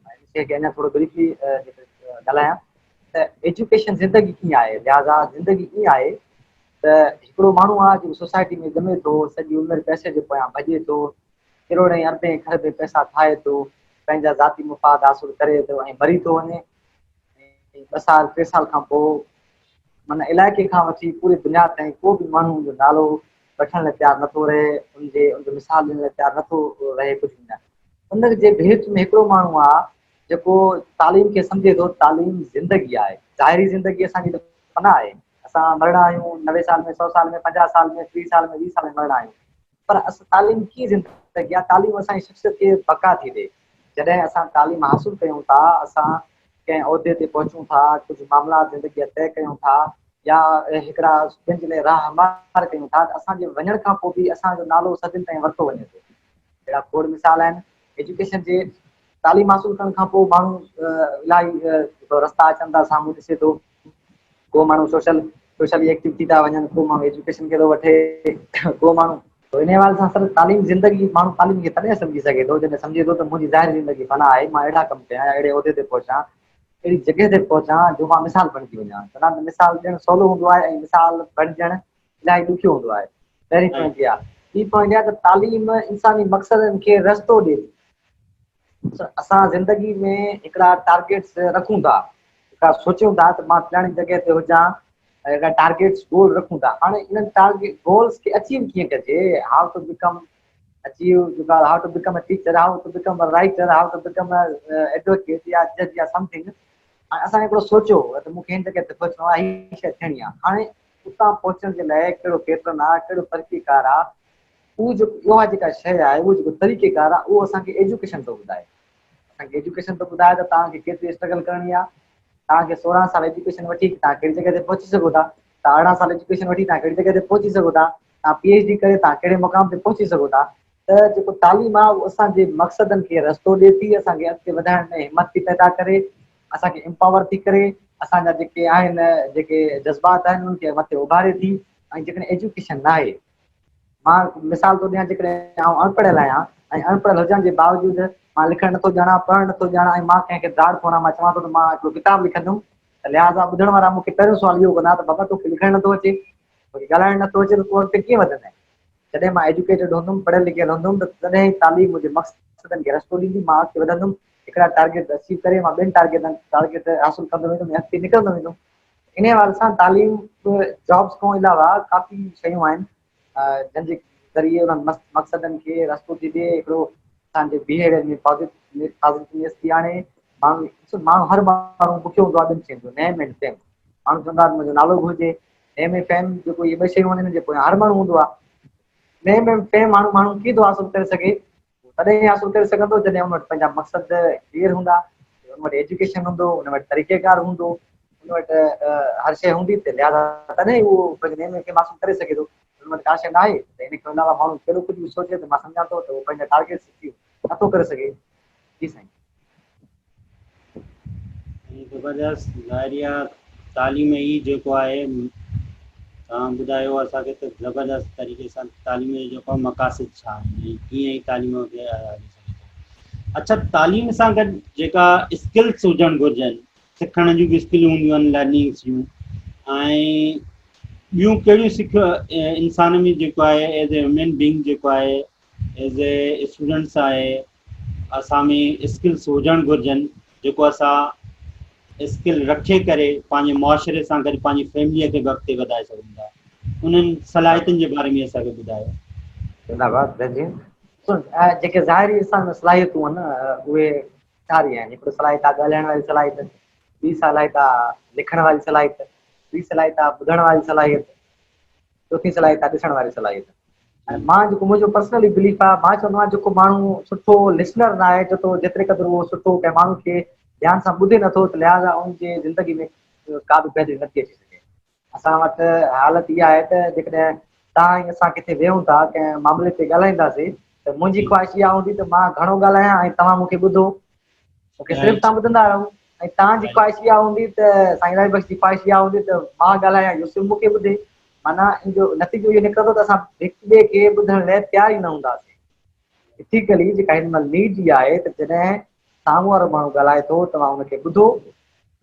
ان شيء کي اڃا ٿورو بريفلي ڳالهايان ته ايجوڪيشن زندگي ڪيئن آهي، لهٰذا زندگي ائين آهي ته هڪڙو ماڻهو آهي جيڪو سوسائٽي ۾ ڄمي ٿو، سڄي عمر پئسي جي پويان ڀڄي ٿو، ڪروڙين اربين کربين پئسا ٺاهي ٿو، پنهنجا ذاتي مفاد حاصل ڪري ٿو ۽ مري ٿو وڃي ۽ ٻه سال ٽي سال کان پوء معنيٰ علائقي کان وٺي پوري دنيا تائين ڪو به ماڻهو ان جو نالو وٺڻ لاء تيار نٿو رهي، ان جي ان جو مثال ڏيڻ لاء تيار نٿو رهي ڪجهه به نه. ان جي ڀيٽ ۾ هڪڙو ماڻهو آهي جيڪو تعليم کي سمجهي ٿو، تعليم زندگي آهي، ظاهري زندگي اسان جي ته فنا آهي، اسان مرڻا آهيون، 90 سال ۾، 100 سال ۾، 50 سال ۾، 30 سال ۾، 20 سال ۾ مرڻا آهيون، پر تعليم ڪيئن زندگي آهي، تعليم اسان جي شخصيت کي بقا ٿي ڏئي. جڏهن اسان تعليم حاصل ڪيون ٿا، اسان ڪنهن عهدي تي پهچون ٿا، ڪجهه معاملات زندگي جا طئي ڪيون ٿا يا هڪڙا ٻين جي لاء راهه هموار ڪيون ٿا ته اسان جي وڃڻ کان پوء به اسان جو نالو صدين تائين ورتو وڃي ٿو. اهڙا کوڙ مثال آهن. ايجوڪيشن جي تعليم حاصل ڪرڻ کان پوء ماڻهو الاهي رستا اچن ٿا سامهون ڏسي ٿو. ڪو ماڻهو سوشل سوشلي ايڪٽو ٿي ٿا وڃن، ڪو ماڻهو ايجوڪيشن کي ٿو وٺي، ڪو ماڻهو تو انهي حوالي سان سر تعليم زندگي ماڻهو تعليم کي تڏهن سمجهي سگهي ٿو جڏهن سمجهي ٿو ته منهنجي ظاهري زندگي فنا آهي مان اهڙا ڪم ڪيان يا اهڙي عهدي تي پهچان اهڙي جڳهه تي پهچان جو مان مثال بڻجي وڃان چوندا آهن ته مثال ڏيڻ سولو هوندو آهي ۽ مثال بڻجڻ الاهي ڏکيو هوندو آهي پهرين پوائنٽ اها ٻي پوائنٽ اها ته تعليم انساني مقصدن کي رستو ڏي ٿي اسان زندگي ۾ هڪڙا ٽارگيٽس رکون ٿا، هڪڙا سوچيون ٿا ته مان فلاڻي جڳهه تي هجان، هڪڙا ٽارگيٽس گول رکون ٿا. هاڻي انهن ٽارگيٽ گولز کي اچيو ڪيئن ڪجي؟ How to become achieve جيڪا how to become a teacher, how to become a writer, how to become a advocate يا جج يا سمٿنگ. هاڻي اسان هڪڙو سوچيو ته مون کي هن جڳهه تي پهچڻو آهي، هي شيء ٿيڻي آهي. هاڻي اتان پهچڻ جي لاء ڪهڙو پيٽرن آهي، ڪهڙو طريقيڪار آهي، اهو جيڪو اها جيڪا شيء آهي اهو جيڪو طريقي ڪار آهي اهو اسان کي ايجوڪيشن ٿو ٻڌائي. اسان کي ايجوڪيشن ٿو ٻڌائي ته توهان کي ڪيتري اسٽرگل ڪرڻي آهي، توهان کي 16 سال ايجوڪيشن وٺي توهان ڪهڙي جڳهه تي پهچي سگهو ٿا، توهان 18 سال ايجوڪيشن وٺي توهان ڪهڙي جڳهه تي پهچي سگهو ٿا، توهان پي ايڇ ڊي ڪري توهان ڪهڙي مقام تي پهچي سگهو ٿا. ته ته جيڪو تعليم آهي اهو اسان جي مقصدن کي رستو ڏئي ٿي، اسان کي اڳتي وڌائڻ ۾ همت ٿي پيدا ڪري، اسان کي امپاور ٿي ڪري، اسان جا جيڪي آهن جيڪي جذبات آهن انهن کي مٿي اڀاري ٿي ۽ جيڪڏهن ايجوڪيشن ناهي، مان مثال ٿو ڏيان جيڪڏهن آئون اڻپڙهيل آهيان ۽ اڻپڙهيل هجڻ جي باوجود مان لکڻ نٿو ڄاڻان، پڙهڻ نٿو ڄاڻان ۽ مان ڪنهن کي ڊاڙ ٿو هڻان، مان چوان ٿو ته مان هڪڙو ڪتاب لکندم ته لهٰذا ٻڌڻ وارا مون کي پهريون سوال اهو ڪندا ته بابا توکي لکڻ نٿو اچي، توکي ڳالهائڻ نٿو اچي ته تون اڳتي ڪيئن وڌندين؟ جڏهن مان ايجوڪيٽيڊ هوندم، پڙهيل لکيل هوندم ته تڏهن ئي تعليم منهنجي مقصدن کي رستو ڏيندي، مان اڳتي وڌندم، هڪڙا ٽارگيٽ اچيو ڪري مان ٻين ٽارگيٽن ٽارگيٽ حاصل ڪندو ويندم ۽ اڳتي نڪرندو ويندم. انهيء حوالي سان تعليم به جابس کان علاوه ڪافي شيون آهن جن جي ذريعي انهن مقصدن کي رستو ٿي ڏئي، هڪڙو اسان جي بيهيويئر ۾ پازيٽونيس ٿي آڻي، ماڻهو ڏسو ماڻهو هر ماڻهو بکيو هوندو آهي ٻن شين جو نيم اينڊ فيم، ماڻهو چوندا آهن منهنجو نالو به هجي، نيم ۽ فيم جيڪو اهي ٻه شيون آهن انهن جي پويان هر ماڻهو هوندو آهي. نيم ۽ فيم ماڻهو ماڻهو ڪيئن ٿو حاصل ڪري سگهي؟ هو تڏهن ئي حاصل ڪري سگهندو جڏهن ان وٽ پنهنجا مقصد ڪليئر هوندا، ان وٽ ايجوڪيشن هوندو، ان وٽ طريقيڪار هوندو، ان وٽ هر شيء هوندي ته لهٰذا تڏهن ئي اهو پنهنجي نيم ۽ فيم حاصل ڪري سگهي ٿو. ان وٽ ڪا شيء ناهي ته ان کان علاوه ماڻهو ڪهڙو ڪجهه به سوچي ته مان سمجهان ٿو ته اهو پنهنجا ٽارگيٽس اچيو نٿو ڪري سگهي. جي سائين. زبردست ظاهري آ تعليم ئي جيڪو آهي توهان ٻڌايو اسان کي ته زبردست طريقي سان تعليم جو جيڪو مقاصد ڇا آهن ۽ ڪيئن ئي تعليم کي هلي سگهي ٿو. اڇا تعليم سان گڏ جيڪا اسڪلس هجڻ گهرجن سکڻ جون به اسڪلون هونديون آهن لرننگس جون ۽ ٻيون ڪهڙيون سک انسان ۾ جيڪو آهي ايز اي هيومن بينگ جيڪو آهي ايز اي اسٽوڊنٽس آهي اسان ۾ اسڪلس هجڻ گهرجن جيڪو اسان اسڪل رکي ڪري پنهنجي معاشري سان گڏ پنهنجي فيمليء کي به اڳتي وڌائي سگهون ٿا انهن صلاحيتن جي باري ۾ اسان کي ٻڌايو. زنده باد بهترين جيڪي ظاهري انسان ۾ صلاحيتون آهن اهي چار ئي آهن هڪڙو صلاحيت آهي ڳالهائڻ واري صلاحيت ٻي صلاحيت آهي لکڻ واري صلاحيت ٽي صلاحيت آهي ٻڌڻ واري صلاحيت چوٿين صلاحيت آهي ڏسڻ واري صلاحيت ۽ مان جيڪو منهنجو پرسنلي بليف آهي مان چوندو آهيان جيڪو ماڻهو سٺو لسنر نه آهي جيترو جيتري قدر اهو سٺو ڪنهن ماڻهو کي ڌيان سان ٻڌي نٿو ته لهٰذا ان جي زندگي ۾ ڪا به بهتري نٿي اچي سگهي اسان وٽ حالت اها آهي ته جيڪڏهن تان ۽ اسان ڪٿي ويهون ٿا ڪنهن معاملي تي ڳالهائينداسين ته منهنجي خواهش اها هوندي ته مان گهڻو ڳالهايان ۽ توهان مون کي ٻڌو مون کي صرف توهان ٻڌندا رهو ۽ توهان جي خواهش اها هوندي ته سائين الاهي بخش جي خواهش اها هوندي ته مان ڳالهايان يوسف مون کي ٻڌي معنيٰ ان جو نتيجو اهو نڪرندو ته اسان هڪ ٻئي کي ٻڌڻ لاء تيار ئي نه هونداسين اٿيڪلي جيڪا هن مهل نيڊ اها آهي ته جڏهن سامهون وارو ماڻهو ڳالهائي ٿو توهان ان کي ٻڌو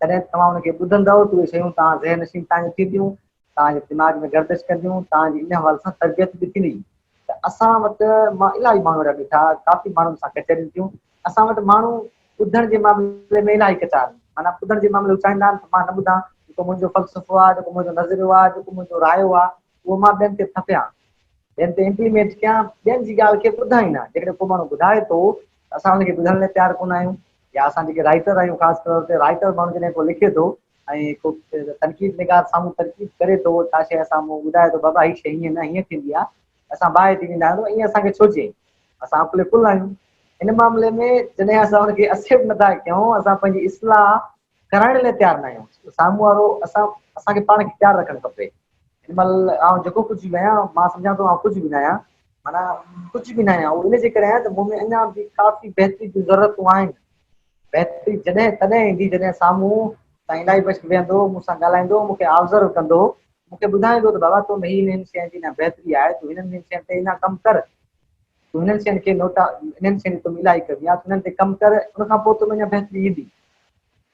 تڏهن توهان ان کي ٻڌندؤ ته اهي شيون توهان ذهن نشين توهان جون ٿينديون توهان جي دماغ ۾ گردش ڪنديون، توهان جي ان حوالي سان تربيت به ٿيندي ته اسان وٽ مان الاهي ماڻهو اهڙا ڏٺا، ڪافي ماڻهن سان ڪچهريون ٿيون، اسان وٽ ماڻهو ٻڌڻ جي معاملي ۾ الاهي ڪچا آهن، معنيٰ ٻڌڻ جي معاملي هو چاهيندا آهن ته مان نه ٻڌان، جيڪو منهنجو فلسفو آهي، جيڪو منهنجو نظريو آهي، جيڪو منهنجو رايو آهي، اهو مان ٻين تي ٿڦيان، ٻين تي امپليمينٽ ڪيان، ٻين جي ڳالهه کي ٻڌان ئي نه، جيڪڏهن ڪو ماڻهو ٻڌائي ٿو ته اسان ان کي ٻڌڻ لاء تيار ڪونه آهيون يا اسان جيڪي رائيٽر آهيون خاص طور تي رائيٽر ماڻهو جڏهن ڪو لکي ٿو ۽ ڪو تنقيد نگار سامهون تنقيد ڪري ٿو ڪا شيء سامهون ٻڌائي ٿو بابا هي شيء هيئن نه هيئن ٿيندي آهي اسان باهه ٿي ويندا آهيون ائين اسان کي ڇو چئي اسان عقل ڪل آهيون ان معاملي ۾ جڏهن اسان ان کي اسيپٽ نٿا ڪيون اسان پنهنجي اصلاح ڪرائڻ لاء تيار نه آهيون سامهون وارو اسان اسان کي پاڻ کي تيار رکڻ کپي هن مهل آئون جيڪو ڪجهه به آهيان مان سمجهان ٿو آئون ڪجهه به نه آهيان معنيٰ ڪجهه به نه آهيان اهو ان جي ڪري آهيان ته مون ۾ اڃا به ڪافي بهتري جون ضرورتون آهن بهتري جڏهن تڏهن ايندي جڏهن سامهون سائين الاهي بخش ويهندو، مون سان ڳالهائيندو، مون کي آبزرو ڪندو، مون کي ٻڌائيندو ته بابا تو ۾ هي هن شين جي اڃا بهتري آهي، تون هنن هنن شين تي اڃا ڪم ڪر، تون هنن شين کي نوٽ انهن شين جي تو ۾ الاهي ڪمي آهي، تون انهن تي ڪم ڪر، ان کان پوء تو ۾ اڃا بهتري ايندي.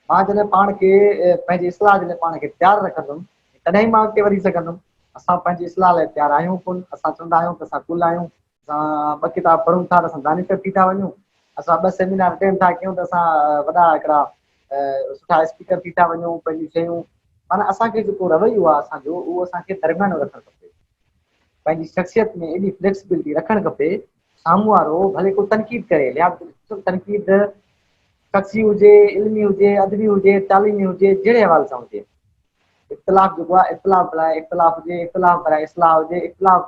مان جڏهن پاڻ کي پنهنجي اصلاح جي لاء پاڻ کي تيار رکندم تڏهن ئي مان اڳتي وڌي سگهندم. اسان پنهنجي اصلاح لاء تيار آهيون ڪونه، اسان چوندا آهيون ته اسان ڪل آهيون، اسان ٻه ڪتاب پڙهون ٿا ته اسان دانشور ٿي ٿا وڃون، اسان ٻه سيمينار اٽينڊ ٿا ڪيون ته اسان وڏا هڪڙا سٺا اسپيڪر ٿي ٿا وڃون، پنهنجون شيون معنيٰ اسان کي جيڪو رويو آهي اسان جو اهو اسان کي درميانو رکڻ کپي، پنهنجي شخصيت ۾ ايڏي فليڪسبلٽي رکڻ کپي سامهون وارو ڀلي ڪو تنقيد ڪري لهٰذا تنقيد شخصي هجي، علمي هجي، ادبي هجي، تعليمي هجي، جهڙي حوالي سان هجي. اختلاف جيڪو آهي اختلاف براء اختلاف هجي، اختلاف براء اصلاح هجي، اختلاف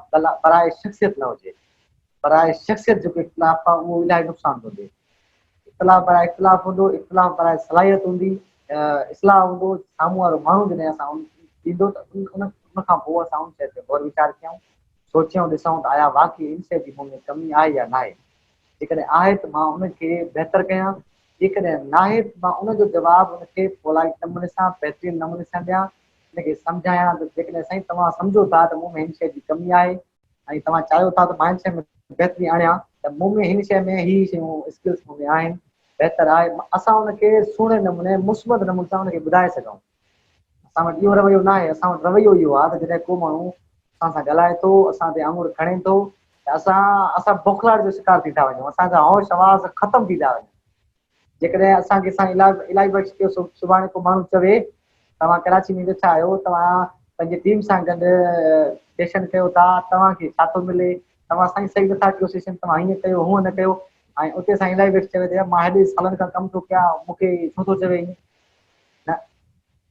براء شخصيت نه هجي. براء شخصيت جيڪو اختلاف آهي اهو الاهي نقصان ٿو ڏئي. اختلاف براء اختلاف هوندو، اختلاف براء صلاحيت هوندي، اصلاح هوندو، سامهون وارو ماڻهو جڏهن اسان ڏيندو ته ان کان پوء اسان ان شيء تي غور ويچار ڪيون. سوچيون ڏسون ته آيا واقعي ان شيء جي مون ۾ ڪمي آهي يا ناهي. جيڪڏهن آهي ته مان ان کي بهتر ڪيان، جيڪڏهن ناهي ته مان ان جو جواب ان کي پولائيٽ نموني سان، بهترين نموني سان ڏيان، ان کي سمجهايان ته جيڪڏهن سائين توهان سمجهو ٿا ته مون ۾ هن شيء جي ڪمي آهي ۽ توهان چاهيو ٿا ته مان هن شيء ۾ بهتري آڻيان ته مون ۾ هن شيء ۾ هي شيون اسڪلز مون ۾ آهن، بهتر آهي، اسان ان کي سهڻي نموني مثبت نموني سان ان کي ٻڌائي سگهون. اسان وٽ اهو رويو ناهي، اسان وٽ رويو اهو آهي ته جڏهن ڪو ماڻهو اسان سان ڳالهائي ٿو، اسان تي آڱر کڻي ٿو ته اسان اسان بوکلاهٽ جو شڪار ٿي ٿا وڃون، اسان جا هوش حواس ختم ٿي ٿا وڃن. جيڪڏهن اسان کي سائين الاهي بخش کي سڀاڻي ڪو ماڻهو چوي توهان ڪراچي ۾ ويٺا آهيو، توهان پنهنجي ٽيم سان گڏ سيشن ڪيو ٿا، توهان کي ڇا ٿو ملي، توهان سائين صحيح نٿا ڪيو سيشن، توهان هيئن ڪيو هونئن نه ڪيو ۽ اتي سائين الاهي بخش چوي ته يار مان هيڏي سالن کان ڪم ٿو ڪيان، مون کي ڇو ٿو چوي ائين؟ نه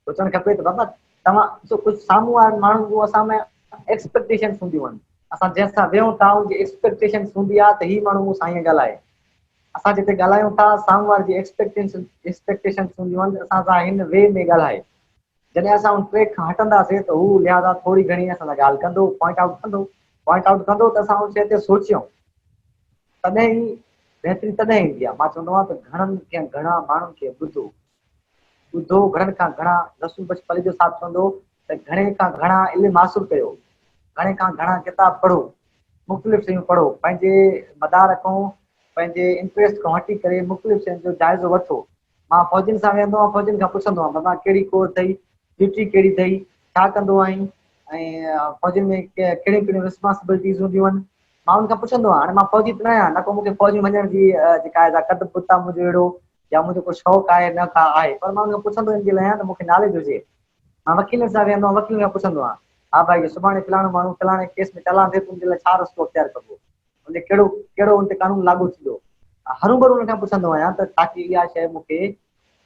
سوچڻ کپي ته بابا توهان ڏسو ڪجهه سامهون وارن ماڻهن جون اسان ۾ ايڪسپيڪٽيشنس هونديون آهن اسان جنهن سان ويهون ٿا ان جي ايڪسپيڪٽيشنس هوندي آهي ته هي ماڻهو مون سان ائين ڳالهائي اسان جتي ڳالهايون ٿا سامهون واري جي ايڪسپيڪٽيشن ايڪسپيڪٽيشنس هونديون آهن ته اسان سان هن وي ۾ ڳالهائي جڏهن اسان ان ٽريڪ کان هٽنداسين ته هو لهٰذا ٿوري گهڻي اسان سان ڳالهه ڪندو پوائنٽ آئوٽ ڪندو پوائنٽ آئوٽ ڪندو ته اسان ان شيء تي سوچيون تڏهن ئي بهتري تڏهن ايندي آهي مان چوندو آهيان ته گهڻن کان گهڻا ماڻهن کي ٻڌو ٻڌو گهڻن کان گهڻا رسول بخش پليجو صاحب چوندو هو ته گهڻي کان گهڻا علم حاصل ڪيو گهڻي کان گهڻا ڪتاب پڙهو مختلف شيون پڙهو پنهنجي مدار کان پنهنجي انٽريسٽ کان هٽي ڪري مختلف شين جو جائزو وٺو مان فوجين سان ويهندو آهيان فوجين کان پڇندو آهيان بابا ڪهڙي ڪور اٿئي ڊيوٽي ڪهڙي اٿئي ڇا ڪندو آهين ۽ فوجين ۾ ڪهڙيون ڪهڙيون رسپانسبلٽيز هونديون آهن مان ان کان پڇندو آهيان، هاڻي مان فوجي ته نه آهيان، نه ڪو مون کي فوج ۾ وڃڻ جي جيڪا آهي سا قد بت آهي منهنجو اهڙو يا منهنجو ڪو شوق آهي نه ڪا آهي پر مان ان کان پڇندو ان جي لاء آهيان ته مون کي ناليج هجي. مان وڪيلن سان ويهندو آهيان، وڪيلن کان پڇندو آهيان، ها ڀائي سڀاڻي فلاڻو ماڻهو فلاڻي ڪيس ۾ چالان ٿئي ته ان جي لاء ڇا رستو اختيار ڪبو، ان تي ڪهڙو ڪهڙو ان تي قانون لاڳو ٿيندو. هروڀرو انهن کان پڇندو آهيان ته تاڪي اها شيء مون کي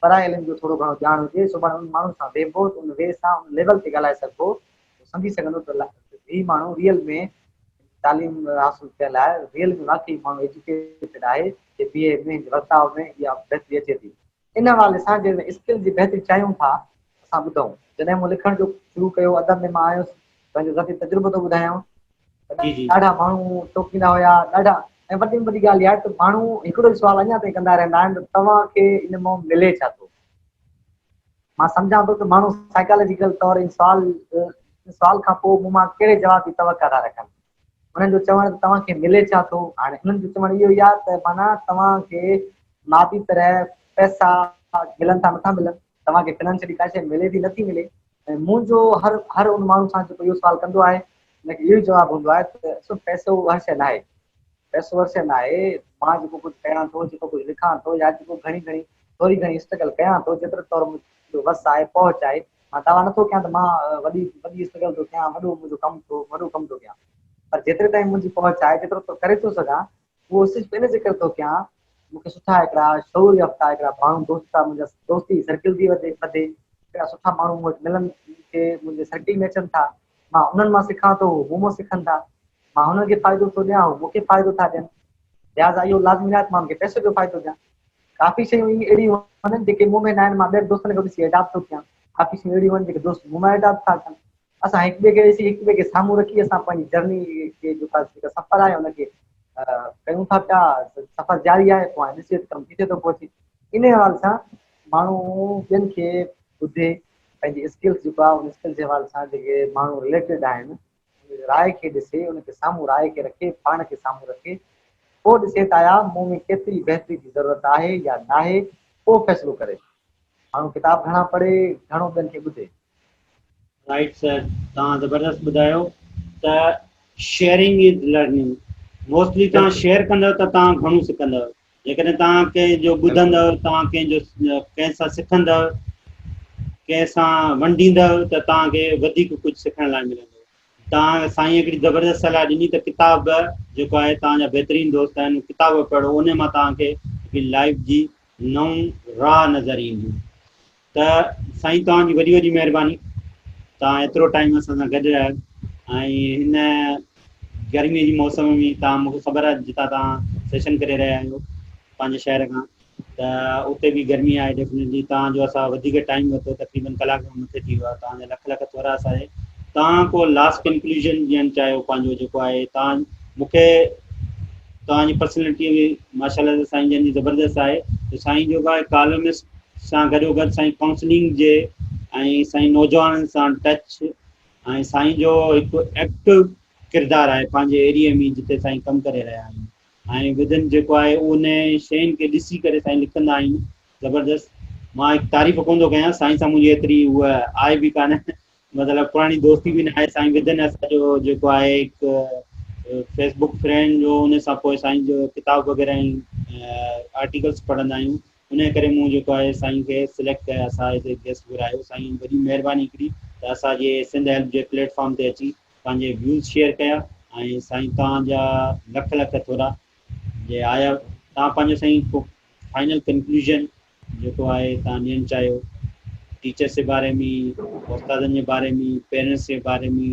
پرائي علم جو ٿورو گهڻو ڄاڻ هجي، سڀاڻي انهن ماڻهن سان ويهبو ته ان وي سان ان ليول تي ڳالهائي سگهبو، سمجهي سگهندو ته هي ماڻهو ريئل ۾ تعليم حاصل ڪيل آهي، ريئل ۾ واقعي ماڻهو ايجوڪيٽيڊ آهي جي بي اي ۾ هن جي ورتاء ۾ اها بهتري اچي ٿي. ان حوالي سان جنهن اسڪل جي بهتري چاهيون ٿا اسان ٻڌون. جڏهن مون لکڻ جو شروع ڪيو ادب ۾ مان آيس پنهنجو ذاتي تجربو ٿو ٻڌايان ته ڏاڍا ماڻهو ٽوڪيندا هيا ڏاڍا ۽ وڏي ۾ وڏي ڳالهه اها آهي ته ماڻهو هڪڙو ئي سوال اڃا تائين ڪندا رهندا آهن ته توهان کي ان مان ملي ڇا ٿو؟ مان سمجهان ٿو ته ماڻهو سائيڪالاجيڪل طور ان سوال ان سوال کان پوء مون مان ڪهڙي جواب جي توقع ٿا رکن. انهن جو چوڻ ته توهان کي ملي ڇا ٿو؟ هاڻي انهن جو چوڻ اهو ئي آهي ته معنيٰ توهان کي مادي طرح پئسا ملن ٿا نٿا ملن، توهان کي فنانشلي ڪا شيء ملي ٿي نٿي ملي ۽ منهنجو هر هر ان ماڻهو سان جيڪو اهو سوال ڪندو آهي ان کي اهو ئي جواب هوندو آهي ته صرف پئسو هر شيء ناهي. پئسو هر شيء ناهي، مان جيڪو ڪجهه ڪيان ٿو، جيڪو ڪجهه لکان ٿو يا جيڪو گهڻي گهڻي ٿوري گهڻي اسٽرگل ڪيان ٿو، جيترو طور منهنجو وس آهي، پهچ آهي، مان دعويٰ نٿو ڪيان ته مان وڏي وڏي اسٽرگل ٿو ڪيان، وڏو منهنجو ڪم ٿو وڏو ڪم ٿو ڪيان، پر جيتري تائين منهنجي پهچ آهي، جيترو ٿو ڪري ٿو سگهان، اهو صرف ان جي ڪري ٿو ڪيان، مون کي سٺا هڪڙا شعور يافته هڪڙا ماڻهو دوست ٿا منهنجا دوستي سرڪل ٿي وڌي وڌي، هڪڙا سٺا ماڻهو مون وٽ ملن، مون کي منهنجي سرڪل ۾ اچن ٿا، مان انهن مان سکان ٿو، هو مون مان سکن ٿا. مان هنن کي فائدو ٿو ڏيان، هو مون کي فائدو ٿا ڏين. لهٰذا اهو لازمي ناهي ته مان هن کي پئسي جو فائدو ڏيان. ڪافي شيون اهڙيون آهن جيڪي مون ۾ ناهن، مان ٻين دوستن کي ڏسي اڊاپٽ ٿو ڪيان. ڪافي شيون اهڙيون آهن جيڪي دوست مون مان اڊاپٽ ٿا ڪن. اسان هڪ ٻئي کي ڏسي، هڪ ٻئي کي سامهون رکي اسان پنهنجي جرني کي جيڪا جيڪا سفر آهي ان کي ڪيون ٿا پيا، سفر جاري آهي، پوء هاڻي ڏسجي ته ڪم ڪٿي ٿو پهچي. انهيء حوالي سان ماڻهو ٻين کي ٻڌي پنهنجي اسڪلز جيڪو آهي ان اسڪلز جي حوالي سان جيڪي ماڻهو رليٽيڊ آهن ان جي راء کي ڏسي ان کي سامهون راء کي رکي پاڻ کي سامهون رکي پوء ڏسي ته آيا مون ۾ ڪيتري بهتري جي ضرورت آهي يا ناهي پوء فيصلو ڪري ماڻهو ڪتاب گهڻا پڙهي گهڻو ٻين کي ٻڌي. رائيٽ سر توهان زبردست ٻڌايو ته شيئرنگ از لرننگ موسٽلي توهان شيئر ڪندو ته توهان گهڻو سکندو جيڪڏهن توهان ڪنهن جو ٻڌندؤ، توهان ڪنهن جو ڪنهن سان سکندؤ، ڪنهن سان ونڊيندؤ ته توهان کي وڌيڪ ڪجهه سکڻ لاء ملندو. توهان سائين هڪڙي زبردست صلاح ڏني ته ڪتاب جيڪو آهي توهان جا بهترين دوست آهن ڪتاب پڙهو ان مان توهان کي هڪڙي لائف جي نئون راهه نظر ايندي. ته سائين توهان جي وڏي وڏي مهرباني توهان ايترو ٽائيم اسان سان گڏ رهيا ۽ هن گرمي جي موسم ۾ توهان مونکي خبر آهي جتان توهان سيشن ڪري رهيا آهيو پنهنجي شهر کان ته اتي به گرمي آهي ڊيفنيٽلي توهان جو اسان وڌيڪ ٽائيم ورتو تقريبن ڪلاڪ کان مٿي ٿي ويو آهي توهان جا لک لک ٿورا اسان جي توهان ڪو لاسٽ ڪنڪلوزن ڏيڻ چاهيو پنهنجو جيڪو آهي توهان مون کي توهان جي پرسنالٽي به ماشاء الله سائين جن جي زبردست آهي ته سائين جو آهي ڪالمسٽ سان گڏو گڏ سائين ڪائونسلنگ جي ۽ سائين نوجوانن سان ٽچ ۽ سائين جو هڪ ايڪٽو ڪردار آهي پنهنجي ايريي ۾ جتي سائين ڪم ڪري رهيا آهن ۽ ودن جيڪو آهي ان شين کي ڏسي ڪري سائين لکندا آهن زبردست مان هڪ تعريف ڪونه ٿو ڪيان سائين سان منهنجي ايتري هوء آهي به ڪانه مطلب پراڻي دوستي به نه آهي سائين ودن اسان جو جيڪو آهي هڪ فيس بڪ فرينڊ جو ان سان پوء سائين جو ڪتاب وغيره ۽ آرٽيڪلس پڙهندا آهيون ان ڪري مون جيڪو آهي سائين کي سليڪٽ ڪيو اسان هتي گيسٽ گهرايو سائين وڏي مهرباني هڪڙي ته اسان جي سنڌ هيلپ جي پليٽ فارم تي اچي پنهنجي ويوز شيئر ڪيا ۽ سائين توهان جا لک لک ٿورا جي آيا توهان پنهنجو سائين ڪو فائنل ڪنڪلوزن جيڪو آهي توهان ڏيڻ چاهيو ٽيچرس جي باري ۾ استادن جي باري ۾ پيرنٽس جي باري ۾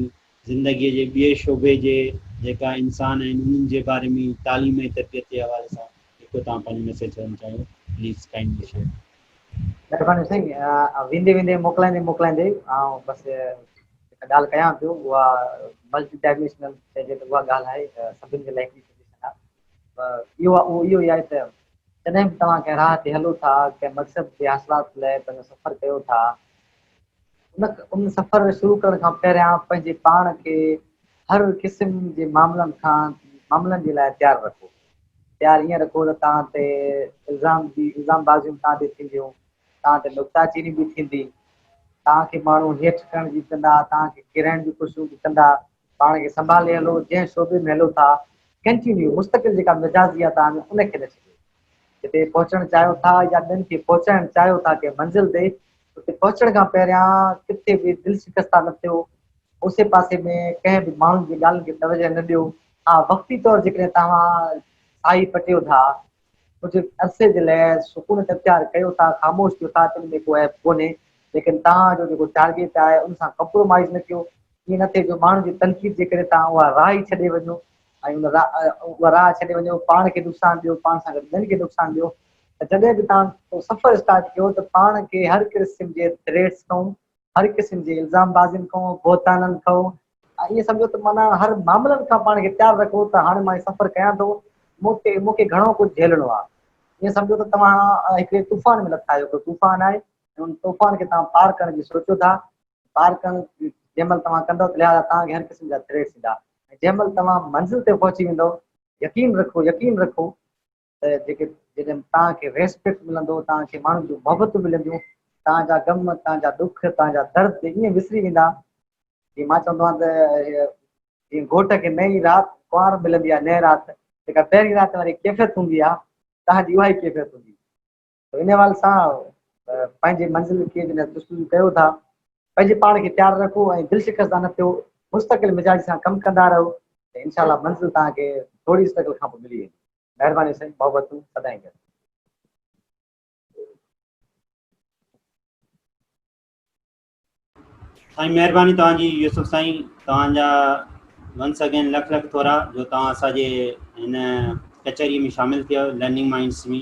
زندگي جي ٻئي شعبي جي جيڪا انسان آهن انهن جي باري ۾ تعليم ۽ تربيت جي حوالي سان جيڪو توهان پنهنجو ميسيج ڇڏڻ چاهيو پليز ڪائنڊلي شيئر. مهرباني سائين ويندي ويندي موڪلائيندي موڪلائيندي آئون بس جيڪا ڳالهه ڪيان پيو اها ملٽي ڊائمينشنل چئجي ته اها ڳالهه آهي سڀني جي لاء هڪڙي سجيشن آهي اهو اهو اهو ئي آهي ته جڏهن به توهان ڪنهن راهه تي هلو ٿا ڪنهن مقصد جي حاصلات لاء پنهنجو سفر ڪيو ٿا ان ان سفر شروع ڪرڻ کان پهريان پنهنجي پاڻ کي هر قسم جي معاملن کان معاملن جي لاء تيار رکو تيار ائين رکو ته توهان تي الزام به الزام بازيون به توهان تي ٿينديون، توهان تي نقطه چيني به ٿيندي، توهان کي ماڻهو هيٺ ڪرڻ جي به ڪندا، توهان کي ڪيرائڻ جون ڪوششون به ڪندا، پاڻ کي سنڀالي هلو، جنهن شعبي ۾ هلو ٿا، ڪنٽينيو، مستقل جيڪا مزاجي آهي توهان ۾ ان کي نه ڇڏيو. جتي پهچڻ چاهيو ٿا يا ٻين کي پهچائڻ چاهيو ٿا ڪنهن منزل تي، اتي پهچڻ کان پهريان ڪٿي به دل شڪسته نه ٿيو، اوسي پاسي ۾ ڪنهن به ماڻهن جي ڳالهين کي توجهه نه ڏيو. ها وقتي طور جيڪڏهن توهان ساهي پٽيو ٿا، ڪجهه عرصي جي لاء سڪونت اختيار ڪيو ٿا، خاموش ٿيو ٿا ته ان ۾ ڪو عيب ڪونهي، ليڪن توهان جو جيڪو ٽارگيٽ آهي ان سان ڪمپرومائيز نه ڪيو، ائين نه ٿئي جو ماڻهن جي تنقيد جي ڪري توهان اها راهه ئي ڇڏي وڃو ۽ ان اها راهه ڇڏي وڃو، پاڻ کي نقصان ڏيو، پاڻ سان گڏ ٻين کي نقصان ڏيو ته جڏهن به توهان ڪو سفر اسٽارٽ ڪيو ته پاڻ کي هر قسم جي ٿريٽس کان، هر قسم جي الزام بازين کان، بهتانن کان ۽ ائين سمجهو ته معنيٰ هر معاملن کان پاڻ کي تيار رکو ته هاڻي مان هي سفر ڪيان ٿو، مون تي مون کي گهڻو ڪجهه جهيلڻو آهي. ائين سمجهو ته توهان هڪڙي طوفان ۾ لٿا آهيو، هڪڙو طوفان آهي ۽ ان طوفان کي توهان پار ڪرڻ جي سوچيو ٿا، پار ڪرڻ جنهن مهل توهان ڪندؤ ته لهٰذا توهان کي هر قسم جا ٿريٽس ايندا ۽ جنهن مهل توهان منزل تي پهچي ويندؤ يقين رکو يقين رکو ته جيڪي جڏهن توهان کي ريسپيڪٽ ملندو، توهان کي ماڻهن جون محبتون ملنديون، توهان جا غم، توهان جا ڏک، توهان جا درد ائين وسري ويندا، جيئن مان چوندو آهيان ته جيئن گهوٽ کي نئين رات ڪنوار ملندي آهي، نئين رات جيڪا پهرين رات واري ڪيفيت هوندي آهي، توهان جي اها ئي ڪيفيت هوندي. ته ان حوالي سان پنهنجي منزل کي جڏهن جستجو ڪيو ٿا، پنهنجي پاڻ کي تيار رکو ۽ دل شڪسته نه ٿيو، مستقل مزاجي سان ڪم ڪندا رهو ته انشاء الله منزل توهان کي ٿوري اسٽرگل کان پوء ملي ويندي. مهرباني سائين، محبتون سدائين گڏ. سائين مهرباني توهان جي يوسف سائين توهان جا ونس اگين لک لک ٿورا جو توهان اسان جي هن ڪچهري ۾ شامل ٿيا لرننگ مائنڊس ۾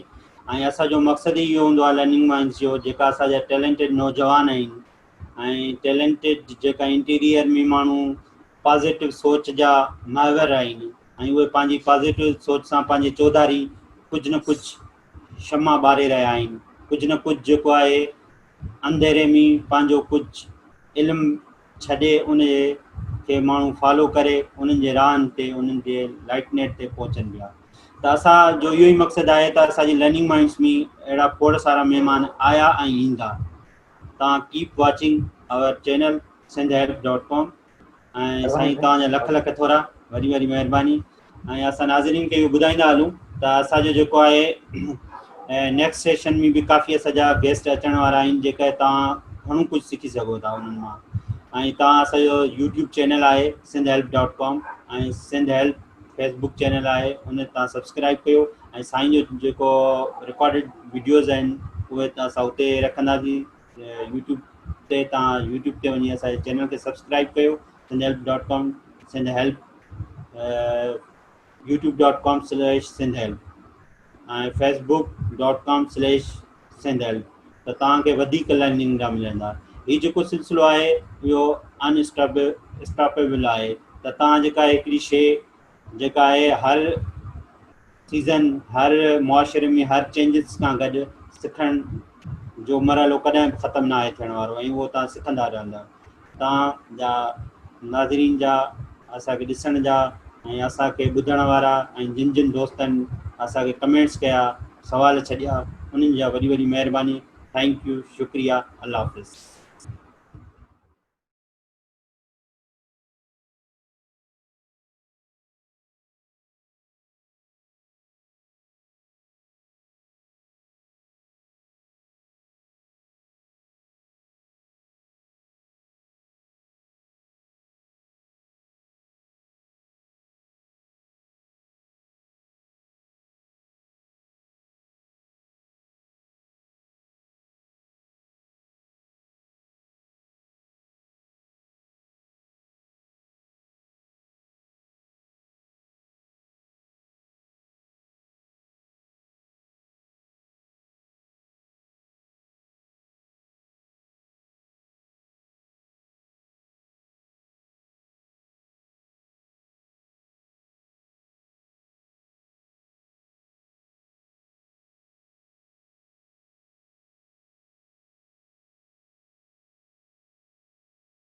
۽ اسان جو مقصد ئي اهو هوندو آهي لرننگ مائنڊس جو جيڪا اسان جا ٽيلنٽيڊ نوجوان آهن ۽ ٽيلنٽيڊ جيڪا انٽيريئر ۾ ماڻهو پازيٽو سوچ جا محور آهن ۽ اهي پنهنجي پازيٽو سوچ سان پنهنجي چوڌاري ڪجهه نه ڪجهه شمع ٻاري رهيا آهن ڪجهه نه ڪجهه جيڪو آهي انڌيري ۾ پنهنجو ڪجهه علم ڇڏي ان کي ماڻهو فالو ڪري انهن جي راهن تي انهن جي لائٽ نيٽ تي پهچن پيا ته اسان جو اهو ئي مقصد آهي ته اسان جي لرننگ مائنڊس ۾ اهڙا کوڙ سارا مهمان آيا ۽ ايندا تان keep watching our channel Sindh help dot com ۽ سائين توهان جا لک لک ٿورا وڏي وڏي مهرباني ۽ اسان ناظرين کي اهو ٻڌائيندا هلون ته اسان جو جيڪو آهي نيڪسٽ سيشن ۾ به ڪافي اسان جا گيسٽ اچڻ وارا آهن جيڪا توهان گهڻو ڪجهه سکي سگهو ٿا انهن مان ۽ توهان اسان جو يوٽيوب چينل آهي Sindh help dot com ۽ Sindh help Facebook channel آهي ان تان سبسڪرائب ڪيو ۽ سائين جو جيڪو رڪارڊيڊ ويڊيوز آهن اهي اسان اتي رکنداسين يوٽيوب تي تان يوٽيوب تي وڃي اسان جي چينل کي سبسڪرائب ڪيو Sindh help dot com Sindh help YouTube dot com slash Sindh help ۽ Facebook dot com slash Sindh help ته توهان کي وڌيڪ لرننگ جا ملندا. هي جيڪو سلسلو آهي اهو ان اسٽاپيبل آهي ته توهان جيڪا هڪڙي شيء جيڪا آهي هر سيزن هر معاشري ۾ هر چينجز سان گڏ سکڻ جو مرحلو ڪڏهن به ختم نه آهي ٿيڻ وارو ۽ اهو توهان سکندا رهندا. توهان جا ناظرين جا اسان کي ڏسڻ جا ۽ اسان کي ٻڌڻ وارا ۽ جن جن دوستن اسان کي ڪمينٽس ڪيا سوال ڇڏيا انهن جا وڏي وڏي مهرباني thank you شڪريه الله حافظ.